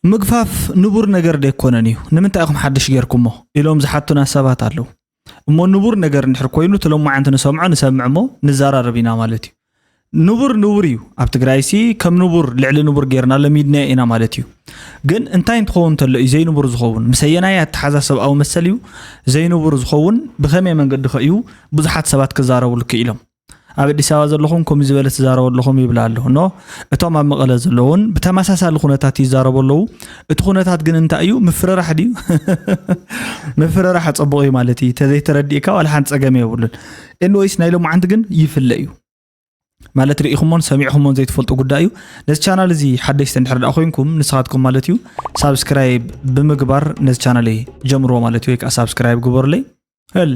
ምግፋፍ ንቡር ነገር ደይኮነን እዩ። ንምንታይ ኢኹም ሓድሽ ጌርኩሞ? ኢሎም ዝሓቱና ሰባት ኣለዉ። እሞ ንቡር ነገር እንድሕር ኮይኑ፣ እቲ ሎማዓንቲ ንሰምዖ፣ ንሰምዕ እሞ ንዘራረብ ኢና ማለት እዩ። ንቡር ንቡር እዩ። ኣብ ትግራይሲ ከም ንቡር፣ ልዕሊ ንቡር ጌርና ለሚድናዮ ኢና ማለት እዩ። ግን እንታይ እንትኸውን እንተሎ እዩ ዘይንቡር ዝኸውን? ምስ ኣየናይ ኣተሓዛ ሰብኣዊ መሰል እዩ ዘይንቡር ዝኸውን? ብኸመይ መንገዲ ኸ እዩ ብዙሓት ሰባት ክዛረብሉ ክኢሎም? ኣብ ኣዲስ ኣበባ ዘለኹም ከምኡ ዝበለ ትዛረቡ ኣለኹም ይብላ ኣለኹ። ኖ፣ እቶም ኣብ መቐለ ዘለውን ብተመሳሳሊ ኩነታት ይዛረቡ ኣለዉ። እቲ ኩነታት ግን እንታይ እዩ? ምፍርራሕ ድዩ? ምፍርራሕ ጽቡቕ እዩ ማለት እዩ። ተዘይተረዲእካ ዋላ ሓንቲ ጸገም የብሉን። ኤንወይስ ናይ ሎማዓንቲ ግን ይፍለ እዩ። ማለት ርኢኹሞን ሰሚዕኹሞን ዘይትፈልጡ ጉዳይ እዩ። ነዚ ቻናል እዚ ሓደሽቲ እንድሕር ደኣ ኮይንኩም ንስኻትኩም ማለት እዩ ሳብስክራይብ ብምግባር ነዚ ቻናለይ ጀምርዎ ማለት እዩ፣ ወይ ከዓ ሳብስክራይብ ግበሩለይ። እል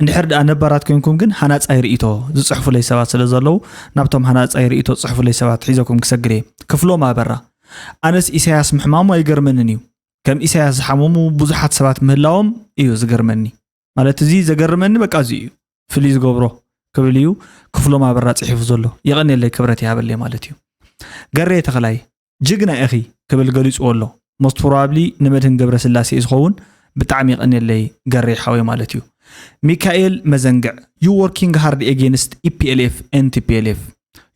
እንድሕር ደኣ ነባራት ኮይንኩም ግን ሃናጻይ ርእይቶ ዝጽሕፉለይ ሰባት ስለ ዘለዉ ናብቶም ሃናጻይ ርእይቶ ዝጽሕፉለይ ሰባት ሒዘኩም ክሰግር እየ። ክፍሎም ኣበራ፣ ኣነስ ኢሳያስ ምሕማሙ ኣይገርመንን እዩ። ከም ኢሳያስ ዝሓመሙ ብዙሓት ሰባት ምህላዎም እዩ ዝገርመኒ። ማለት እዚ ዘገርመኒ በቃ እዚ እዩ ፍልይ ዝገብሮ ክብል እዩ ክፍሎም ኣበራ ጽሒፉ ዘሎ። የቐንየለይ ክብረት ይሃበለይ ማለት እዩ። ገሬ ተኽላይ ጅግና ኢኺ ክብል ገሊጽዎ ኣሎ። ሞስት ፕሮባብሊ ንመድህን ገብረስላሴ እዩ ዝኸውን። ብጣዕሚ የቐንየለይ ገሬ ሓወይ ማለት እዩ። ሚካኤል መዘንግዕ you working hard against E P L F and T P L F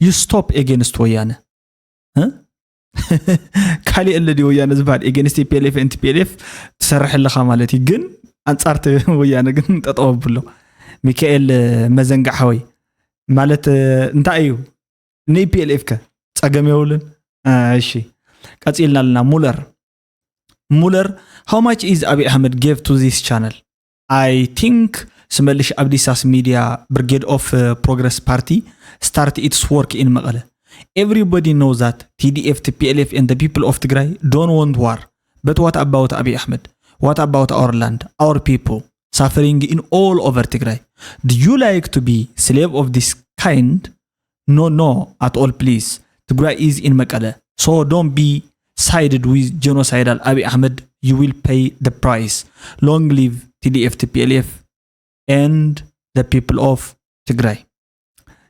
you stop against ወያነ እ? ካሊእ ኣለ ድዩ ወያነ ዝበሃል against T P L F and T P L F ትሰርሕ ኣለኻ ማለት እዩ። ግን ኣንጻር ተ- ወያነ ግን ጠጠው ኣብሎ። ሚካኤል መዘንግዕ ሓወይ ማለት እንታይ እዩ? ን E P L F ከ ጸገም የብሉን። እሺ ቀጺልና ኣለና። ሙለር ሙለር how much is Abiy Ahmed gave to this channel? I think Smellish Abdisas media Brigade of uh, Progress Party start its work in Mekelle. Everybody knows that T D F, T P L F and the people of Tigray don't want war. But what about Abiy Ahmed? What about our land, our people suffering in all over Tigray? Do you like to be slave of this kind? No, no, at all, please. Tigray is in Mekelle. So don't be sided with genocidal Abiy Ahmed. You will pay the price. Long live T D F, T P L F and the people of Tigray.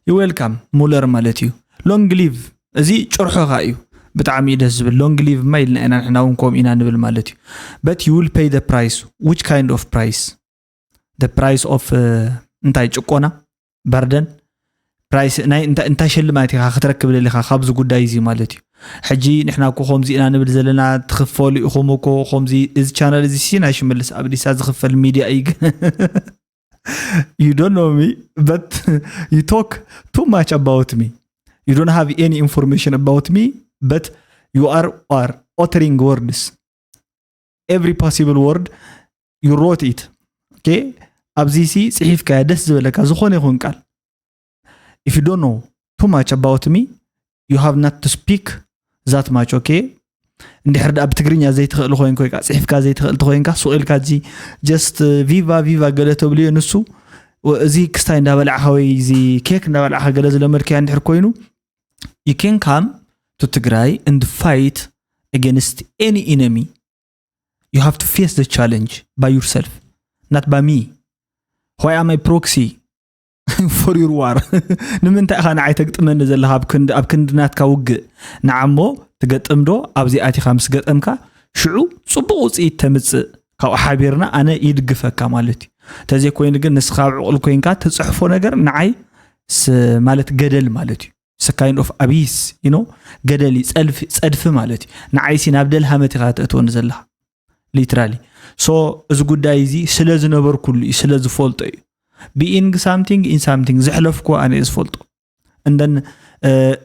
You welcome ሙለር ማለት እዩ። Long live እዚ ጭርሖኻ እዩ። ብጣዕሚ እዩ ደስ ዝብል። Long live ማ ኢልና ኢና ንሕና እውን ከምኡ ኢና ንብል ማለት እዩ። But you will pay the price. Which kind of price? The price of እንታይ ጭቆና በርደን ፕራይስ ናይ እንታይ እንታይ ሽልማት ኢኻ ክትረክብ ደሊኻ ካብዚ ጉዳይ እዚ ማለት እዩ። ሕጂ ንሕና እኮ ከምዚ ኢና ንብል ዘለና ትኽፈሉ ኢኹም እኮ ከምዚ እዚ ቻናል እዚ ሲ ናይ ሽመልስ ኣብዲሳ ዝኽፈል ሚድያ እዩ ግን you don't know me but you talk too much about me you don't have any information about me but you are are uttering words every possible word you wrote it okay ኣብዚ ሲ ጽሒፍካ ደስ ዝበለካ ዝኾነ ይኹን ቃል if you don't know too much about me you have not to speak that much okay እንድሕር ደኣ ብትግርኛ ዘይትኽእል ኮይንካ ወይ ከዓ ፅሒፍካ ዘይትኽእል ተኮይንካ ሱቕ ኢልካ እዚ just ቪቫ ቪቫ ገለ ተብልዮ ንሱ እዚ ክስታይ እንዳበላዕካ ወይ እዚ ኬክ እንዳበላዕካ ገለ ዝለመድካያ እንድሕር ኮይኑ you can come to ትግራይ and fight against any enemy you have to face the challenge by yourself not by me why am I proxy for your war ንምንታይ ኢኻ ንዓይ ተግጥመኒ ዘለኻ ኣብ ክንዲ ኣብ ክንዲ ናትካ ውግእ ንዓሞ ትገጥም ዶ ኣብዚ ኣቲኻ ምስ ገጠምካ ሽዑ ጽቡቕ ውጽኢት ተምጽእ ካብኡ ሓቢርና ኣነ ይድግፈካ ማለት እዩ ተዘይኮይኑ ግን ንስኻ ኣብ ዕቑል ኮይንካ ትጽሕፎ ነገር ንዓይ ማለት ገደል ማለት እዩ it's a kind of abyss you know ገደል ጸድፊ ማለት እዩ ንዓይሲ ናብ ደልሃመት ኢኻ ተእትወኒ ዘለኻ literally so እዚ ጉዳይ እዚ ስለ ዝነበርኩሉ እዩ ስለ ዝፈልጦ እዩ being something in something ዘሕለፍኩ ኣነ ዝፈልጦ and then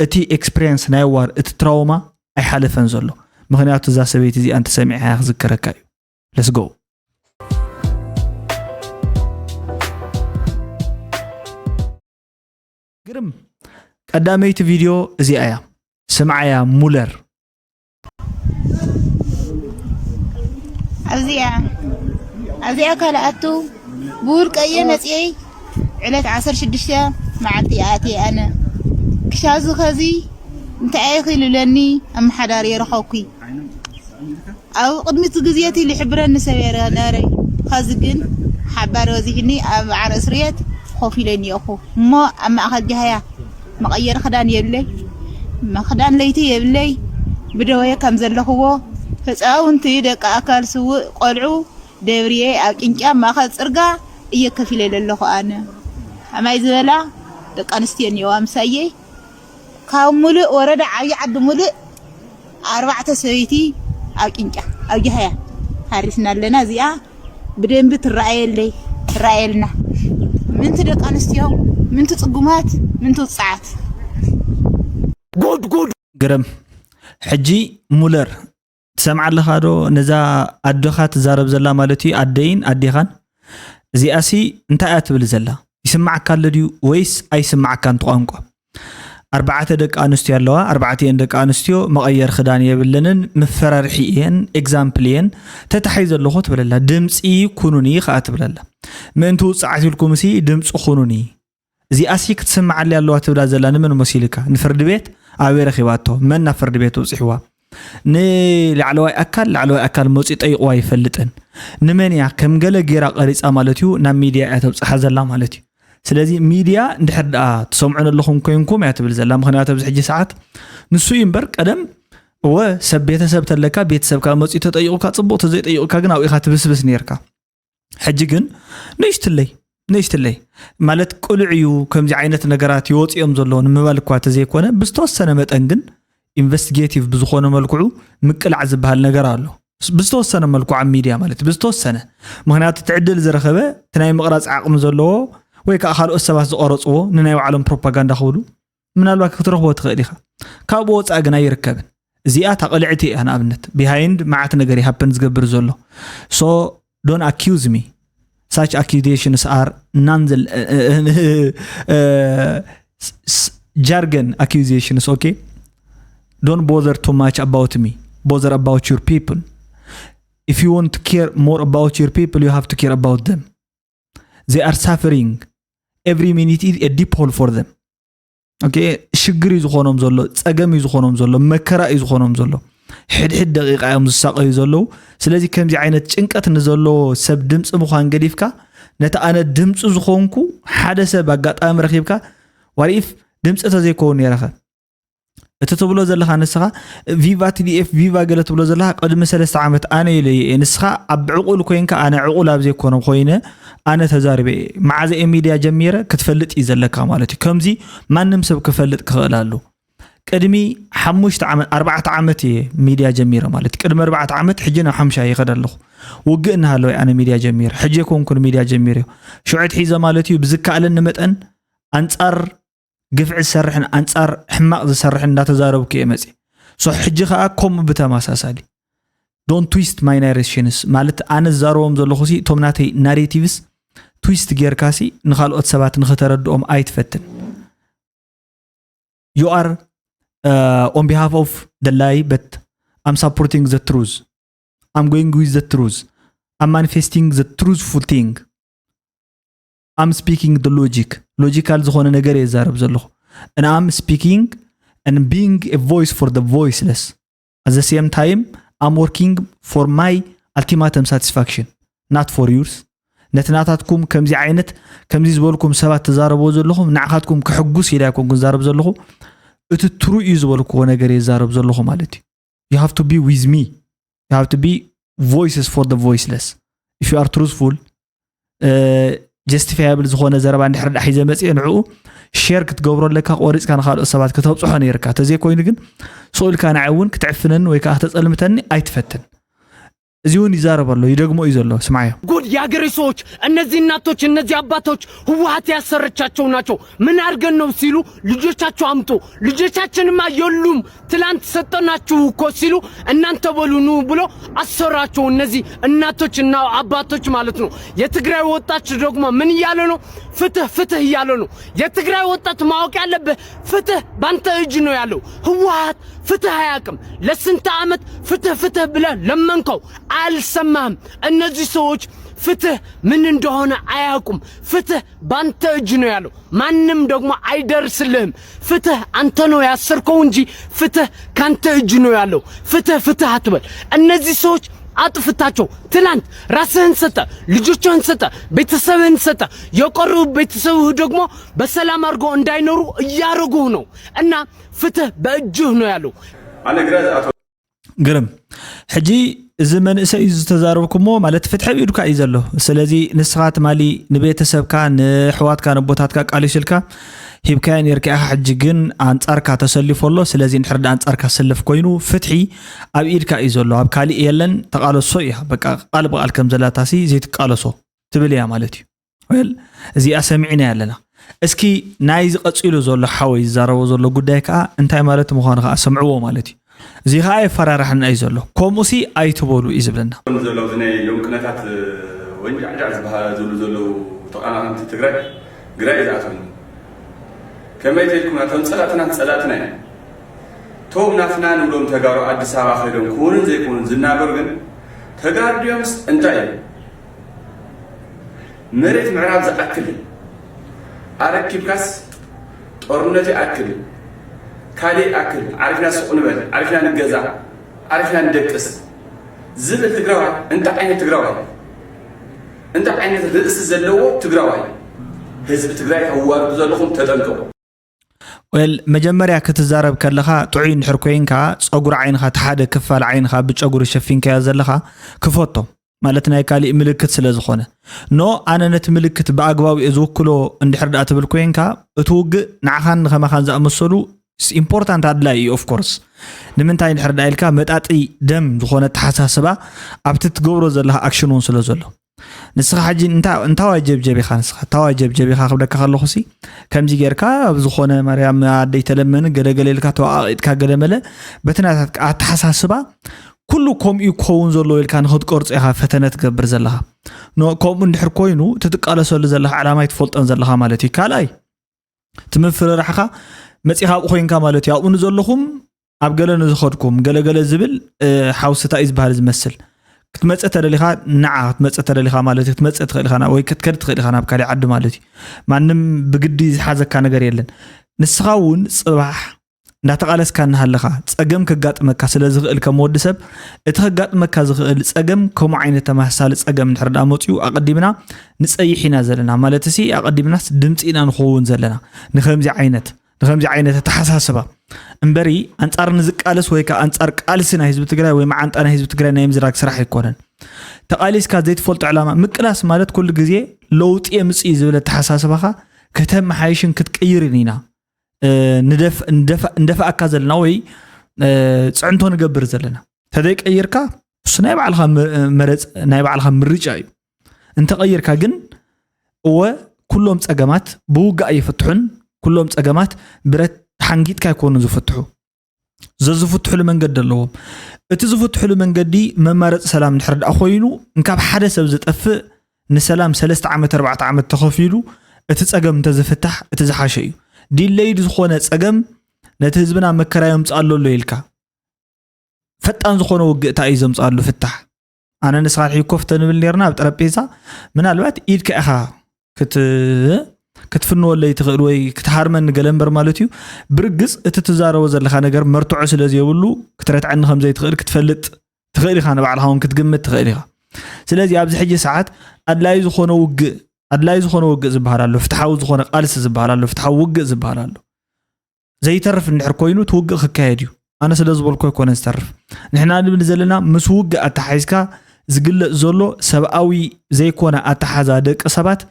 እቲ experience ናይ war እቲ trauma ኣይሓለፈን ዘሎ ምክንያቱ እዛ ሰበይቲ እዚኣ እንተሰሚዐ ክዝከረካ እዩ let's go ግርም ቀዳመይቲ ቪድዮ እዚኣ እያ ስምዓያ ሙለር ኣብዚኣ ኣብዚኣ ካልኣቱ ብውልቀየ መፅየይ ዕለት ዓሰርተ ሽዱሽተ መዓልቲ ኣትየ ኣነ ክሻዚ ኸዚ እንታይ ኢኺ ልብለኒ ኣመሓዳሪ የረኸብኩ ኣብ ቅድሚት ግዜ እቲ ልሕብረኒ ሰብ የረ ነረይ ኸዚ ግን ሓባር በዚሕኒ ኣብ ዓረ እስርየት ኮፍ ኢለ እኒኦኹ እሞ ኣብ ማእኸል ጃህያ መቐየሪ ክዳን የብለይ መኽዳን ለይቲ የብለይ ብደወየ ከም ዘለኽዎ ህፃውንቲ፣ ደቂ ኣካል ስውእ፣ ቆልዑ ደብርየ ኣብ ጭንጫ ማእኸል ፅርጋ እየ ከፊለ ዘለኹ ኣነ። ከማይ ዝበላ ደቂ ኣንስትዮ እኒኦዋ ምሳየይ። ካብ ሙሉእ ወረዳ ዓብዪ ዓዲ ሙሉእ ኣርባዕተ ሰበይቲ ኣብ ጭንጫ ኣብ ጃህያ ሃሪስና ኣለና። እዚኣ ብደንቢ ትረኣየለይ ትረኣየልና። ምንቲ ደቂ ኣንስትዮ፣ ምንቲ ፅጉማት፣ ምንቲ ውፅዓት። ግርም። ሕጂ ሙለር ትሰምዓ ኣለኻ ዶ? ነዛ ኣደኻ ትዛረብ ዘላ ማለት እዩ፣ ኣደይን ኣዴኻን። እዚኣሲ እንታይ እያ ትብል ዘላ? ይስምዓካ ኣሎ ድዩ ወይስ ኣይስምዓካን? ትቋንቋ ኣርባዕተ ደቂ ኣንስትዮ ኣለዋ። ኣርባዕቲኤን ደቂ ኣንስትዮ መቐየር ክዳን የብለንን፣ መፈራርሒ እየን፣ ኤግዛምፕል እየን። ተታሒዘ ኣለኹ ትብለላ። ድምፂ ኩኑኒ ከዓ ትብለላ። ምእንቲ ውፅዓት ኢልኩም ሲ ድምፂ ኩኑኒ። እዚኣሲ ክትስምዓለይ ኣለዋ ትብላ ዘላ ንመን መሲልካ? ንፍርዲ ቤት ኣበይ ረኺባቶ? መን ናብ ፍርዲ ቤት ኣውፂሕዋ? ንላዕለዋይ ኣካል ላዕለዋይ ኣካል መፂኡ ጠይቕዋ ኣይፈልጥን። ንመን እያ ከም ገለ ጌራ ቀሪፃ ማለት እዩ ናብ ሚድያ እያ ተብፅሓ ዘላ ማለት እዩ። ስለዚ ሚድያ እንድሕር ደኣ ትሰምዑን ኣለኹም ኮይንኩም እያ ትብል ዘላ። ምክንያቱ ኣብዚ ሕጂ ሰዓት ንሱ እዩ እምበር ቀደም እወ ሰብ ቤተሰብ ተለካ ቤተሰብካ መፂኡ ተጠይቑካ ፅቡቕ ተዘይጠይቑካ ግን ኣብኡ ኢኻ ትብስብስ ነርካ። ሕጂ ግን ንእሽትለይ ንእሽትለይ ማለት ቅሉዕ እዩ ከምዚ ዓይነት ነገራት ይወፅኦም ዘለዉ ንምባል እኳ ተዘይኮነ ብዝተወሰነ መጠን ግን ኢንቨስቲጌቲቭ ብዝኾነ መልክዑ ምቅላዕ ዝበሃል ነገር ኣሎ። ብዝተወሰነ መልክዑ ኣብ ሚድያ ማለት ብዝተወሰነ ምክንያቱ እቲ ዕድል ዝረኸበ እቲ ናይ ምቕራፅ ዓቕሚ ዘለዎ ወይ ከዓ ካልኦት ሰባት ዝቐረፅዎ ንናይ ባዕሎም ፕሮፓጋንዳ ክብሉ ምናልባት ክትረኽቦ ትኽእል ኢኻ። ካብኡ ወፃኢ ግን ኣይርከብን። እዚኣ እታ ቅልዕቲ እያ ንኣብነት ቢሃይንድ መዓት ነገር ይሃፕን ዝገብር ዘሎ። So don't accuse me. Such accusations are non jargon accusations, okay? Don't bother too much about me. Bother about your people. If you want to care more about your people, you have to care about them. They are suffering. Every minute is a deep hole for them. Okay? ሽግር እዩ ዝኾኖም ዘሎ፣ ፀገም እዩ ዝኾኖም ዘሎ፣ መከራ እዩ ዝኾኖም ዘሎ። ሕድሕድ ደቂቃ እዮም ዝሳቀዩ ዘለዉ። ስለዚ ከምዚ ዓይነት ጭንቀት ንዘለዎ ሰብ ድምፂ ምዃን ገዲፍካ ነቲ ኣነ ድምፂ ዝኾንኩ ሓደ ሰብ ኣጋጣሚ ረኺብካ ዋሪፍ ድምፂ ተዘይከውን ነይረኸ እቲ ትብሎ ዘለኻ ንስኻ ቪቫ ቲዲኤፍ ቪቫ ገለ ትብሎ ዘለኻ ቅድሚ ሰለስተ ዓመት ኣነ ኢለ እየ ንስኻ ኣብ ዕቑል ኮይንካ ኣነ ዕቑል ኣብ ዘይኮነ ኮይነ ኣነ ተዛርበ እየ መዓዘ እየ ሚድያ ጀሚረ ክትፈልጥ እዩ ዘለካ ማለት እዩ ከምዚ ማንም ሰብ ክፈልጥ ክኽእል ኣሉ ቅድሚ ሓሙሽተ ዓመት ኣርባዕተ ዓመት እየ ሚድያ ጀሚረ ማለት እዩ ቅድሚ ኣርባዕተ ዓመት ሕጂ ናብ ሓምሻ ይኸድ ኣለኹ ውግእ እናሃለወ ኣነ ሚድያ ጀሚረ ሕጂ የኮንኩን ሚድያ ጀሚረ ሽዑ ኣትሒዘ ማለት እዩ ብዝከኣለኒ መጠን ኣንፃር ግፍዒ ዝሰርሕን ኣንፃር ሕማቕ ዝሰርሕን እንዳተዛረብኩ እየ መፅእ ሶ ሕጂ ከዓ ከምኡ ብተመሳሳሊ don't twist my narrations ማለት ኣነ ዝዛረቦም ዘለኹ ሲ እቶም ናተይ ናሬቲቭስ ትዊስት ጌርካ ሲ ንካልኦት ሰባት ንክተረድኦም ኣይትፈትን you are uh, on behalf of the lie but I'm supporting the truth I'm going with the truth I'm manifesting the truthful thing I'm speaking the logic logical ዝኾነ ነገር እየ ዝዛረብ ዘለኹ and I'm speaking and being a voice for the voiceless at the same time I'm working for my ultimatum satisfaction not for yours ነቲ ናታትኩም ከምዚ ዓይነት ከምዚ ዝበልኩም ሰባት ትዛረብዎ ዘለኹም ንዓኻትኩም ክሕጉስ ኢለ ኣይኮንኩ ዝዛረብ ዘለኹ እቲ ትሩ እዩ ዝበልክዎ ነገር እየ ዝዛረብ ዘለኹ ማለት እዩ you have to be with me you have to be voices for the voiceless if you are truthful ጀስቲፋያብል ዝኾነ ዘረባ እንድሕር ዳ ሒዘ መፅእ ንዕኡ ሸር ክትገብሮ ኣለካ ቆሪፅካ ንካልኦት ሰባት ክተብፅሖ ነይርካ ተዘይኮይኑ ግን ስኡልካ ንዓይ እውን ክትዕፍነኒ ወይ ከዓ ክተፀልምተኒ ኣይትፈትን እዚ እውን ይዛረብ ኣሎ ይደግሞ እዩ ዘሎ ስማዮ ጉድ የአገሬ ሰዎች እነዚህ እናቶች እነዚህ አባቶች ህወሀት ያሰረቻቸው ናቸው ምን አርገን ነው ሲሉ ልጆቻቸው አምጡ ልጆቻችንማ የሉም ትላንት ሰጠናችሁ እኮ ሲሉ እናንተ በሉ ኑ ብሎ አሰራቸው እነዚህ እናቶችና አባቶች ማለት ነው የትግራይ ወጣት ደግሞ ምን እያለ ነው ፍትህ ፍትህ እያለ ነው የትግራይ ወጣት ማወቅ ያለብህ ፍትህ ባንተ እጅ ነው ያለው ህወሀት ፍትህ አያውቅም ለስንት ዓመት ፍትህ ፍትህ ብለህ ለመንከው አልሰማህም እነዚህ ሰዎች ፍትህ ምን እንደሆነ አያውቁም ፍትህ ባንተ እጅ ነው ያለው ማንም ደግሞ አይደርስልህም ፍትህ አንተ ነው ያሰርከው እንጂ ፍትህ ካንተ እጅ ነው ያለው ፍትህ ፍትህ አትበል እነዚህ ሰዎች አጥፍታቸው ትላንት ራስህን ሰጠ ልጆችህን ሰጠ ቤተሰብህን ሰጠ የቀሩ ቤተሰብህ ደግሞ በሰላም አድርጎ እንዳይኖሩ እያረጉህ ነው እና ፍትህ በእጅህ ነው ያለው ግርም። ሕጂ እዚ መንእሰይ እዩ ዝተዛረብኩሞ ማለት ፍትሒ ኣብ ኢድካ እዩ ዘሎ። ስለዚ ንስኻ ትማሊ ንቤተሰብካ፣ ንሕዋትካ፣ ነቦታትካ ቃሊሱ ኢልካ ሂብካዮ ነርካ ኢኻ። ሕጂ ግን ኣንጻርካ ተሰሊፉ ኣሎ። ስለዚ እንድሕር ደኣ ኣንጻርካ ዝስለፍ ኮይኑ ፍትሒ ኣብ ኢድካ እዩ ዘሎ፣ ኣብ ካሊእ የለን። ተቓለሶ እያ በቃ፣ ቃል ብቓል ከም ዘላታሲ ዘይትቃለሶ ትብል እያ ማለት እዩ። ወል እዚኣ ሰሚዕና ኣለና። እስኪ ናይ ዝቐጺሉ ዘሎ ሓወይ ዝዛረቦ ዘሎ ጉዳይ ከኣ እንታይ ማለት ምዃኑ ከኣ ሰምዕዎ ማለት እዩ። እዚ ከኣ የፈራርሐና እዩ ዘሎ። ከምኡሲ ኣይትበሉ እዩ ዝብለና። ዘሎ እዚ ናይ ሎም ቅነታት ወንጃዕጃዕ ዝበሃሉ ዘለዉ ተቓናቐንቲ ትግራይ ግራ እዩ ዝኣትወኒ። ከመይ ተልኩም ናቶም ጸላእትና ጸላእትና እዮም። ቶም ናትና ንብሎም ተጋሩ ኣዲስ ኣበባ ከይዶም ክውንን ዘይክውንን ዝናገሩ ግን ተጋሩ ድዮምስ እንታይ እዮም? መሬት ምዕራብ ዝኣክል ኣረኪብካስ ጦርነት ይኣክል፣ ካልእ ይኣክል፣ ዓሪፍና ሱቕ ንበል፣ ዓሪፍና ንገዛ፣ ዓሪፍና ንደቅስ ዝብል ትግራዋይ እንታይ ዓይነት ትግራዋይ? እንታይ ዓይነት ርእሲ ዘለዎ ትግራዋይ? ህዝቢ ትግራይ ተዋርዱ ዘለኹም ተጠንቀቑ። ወል መጀመርያ ክትዛረብ ከለኻ ጥዑይ እንድሕር ኮይንካ ጸጉሪ ዓይንኻ፣ እቲ ሓደ ክፋል ዓይንኻ ብጨጉሪ ሸፊንካዮ ዘለኻ ክፈቶ። ማለት ናይ ካሊእ ምልክት ስለ ዝኾነ። ኖ፣ ኣነ ነቲ ምልክት ብኣግባቡ እየ ዝውክሎ እንድሕር ደኣ ትብል ኮይንካ፣ እቲ ውግእ ንዓኻን ንኸማኻን ዝኣመሰሉ ኢምፖርታንት ኣድላይ እዩ። ኦፍ ኮርስ ንምንታይ እንድሕር ደኣ ኢልካ መጣጢ ደም ዝኾነ ኣተሓሳስባ ኣብቲ ትገብሮ ዘለኻ ኣክሽን እውን ስለ ዘሎ። ንስኻ ሕጂ እንታ- እንታዋይ ጀብጀብ ኢኻ ንስኻ? እንታዋይ ጀብጀብ ኢኻ ክብለካ ከለኹ ሲ ከምዚ ጌርካ ኣብ ዝኾነ ማርያም ኣደይ ተለመን ገለገለ ኢልካ ተዋቃቂጥካ ገለመለ በቲ ናትካ ኣተሓሳስባ ኩሉ ከምኡ እዩ ክኸውን ዘለዎ ኢልካ ንኽትቀርጾ ኢኻ ፈተነ ትገብር ዘለኻ። ኖ፣ ከምኡ እንድሕር ኮይኑ እቲ ትቃለሰሉ ዘለኻ ዕላማ ኣይትፈልጦን ዘለኻ ማለት እዩ። ካልኣይ እቲ ምፍርራሕኻ መጺኻ ኣብኡ ኮይንካ ማለት እዩ። ኣብኡ ንዘለኹም ኣብ ገለ ንዝኸድኩም ገለገለ ዝብል ሓውስታ እዩ ዝበሃል ዝመስል ክትመፀ ተደሊኻ ንዓ ክትመፀ ተደሊኻ ማለት እዩ ክትመፀ ትኽእል ኢኻ ወይ ክትከድ ትኽእል ኢኻ ናብ ካሊእ ዓዲ ማለት እዩ። ማንም ብግዲ ዝሓዘካ ነገር የለን። ንስኻ እውን ፅባሕ እንዳተቓለስካ እናሃለኻ ፀገም ከጋጥመካ ስለ ዝኽእል ከም ወዲ ሰብ እቲ ከጋጥመካ ዝኽእል ፀገም ከምኡ ዓይነት ተመሳሳሊ ፀገም እንድሕር ደኣ መፅዩ ኣቐዲምና ንፀይሕ ኢና ዘለና ማለት ሲ ኣቐዲምናስ ድምፂ ኢና ንኸውን ዘለና ንከምዚ ዓይነት ንከምዚ ዓይነት ኣተሓሳስባ እምበሪ ኣንፃር ንዝቃለስ ወይ ከዓ ኣንፃር ቃልሲ ናይ ህዝቢ ትግራይ ወይ መዓንጣ ናይ ህዝቢ ትግራይ ናይ ምዝራግ ስራሕ ኣይኮነን። ተቓሊስካ ዘይትፈልጦ ዕላማ ምቅላስ ማለት ኩሉ ግዜ ለውጢ የምፅእ እዩ ዝብል ኣተሓሳስባኻ ከተመሓይሽን ክትቅይርን ኢና ንደፍኣካ ዘለና ወይ ፅዕንቶ ንገብር ዘለና። ተዘይቀይርካ እሱ ናይ ባዕልኻ መረፅ ናይ ባዕልኻ ምርጫ እዩ። እንተቐይርካ ግን እወ ኩሎም ፀገማት ብውግእ ኣይፍትሑን። ኩሎም ፀገማት ብረት ሓንጊጥካ ኣይኮኑን ዝፍትሑ። ዘዝፍትሑሉ መንገዲ ኣለዎም። እቲ ዝፍትሑሉ መንገዲ መማረፂ ሰላም እንድሕር ደኣ ኮይኑ እንካብ ሓደ ሰብ ዝጠፍእ ንሰላም ሰለስተ ዓመት ኣርባዕተ ዓመት ተኸፊሉ እቲ ፀገም እንተዝፍታሕ እቲ ዝሓሸ እዩ። ዲለይድ ዝኾነ ፀገም ነቲ ህዝብና መከራ የምፅእ ኣሎ ኣሎ ኢልካ ፈጣን ዝኾነ ውግእታ እዩ ዘምፅኣሉ ፍታሕ። ኣነ ንስኻን ሕጂ ኮፍ ተንብል ነርና ኣብ ጠረጴዛ ምናልባት ኢድካ ኢኻ ክትፍንወለይ ትኽእል ወይ ክትሃርመኒ ገለ እምበር ማለት እዩ። ብርግፅ እቲ ትዛረቦ ዘለኻ ነገር መርትዖ ስለ ዘየብሉ ክትረትዐኒ ከም ዘይትኽእል ክትፈልጥ ትኽእል ኢኻ። ንባዕልኻ እውን ክትግምት ትኽእል ኢኻ። ስለዚ ኣብዚ ሕጂ ሰዓት ኣድላይ ዝኾነ ውግእ ኣድላይ ዝኾነ ውግእ ዝበሃል ኣሎ፣ ፍትሓዊ ዝኾነ ቃልሲ ዝበሃል ኣሎ፣ ፍትሓዊ ውግእ ዝበሃል ኣሎ። ዘይተርፍ እንድሕር ኮይኑ እቲ ውግእ ክካየድ እዩ። ኣነ ስለ ዝበልኩ ኣይኮነን ዝተርፍ። ንሕና ንብል ዘለና ምስ ውግእ ኣተሓሒዝካ ዝግለጽ ዘሎ ሰብኣዊ ዘይኮነ ኣተሓዛ ደቂ ሰባት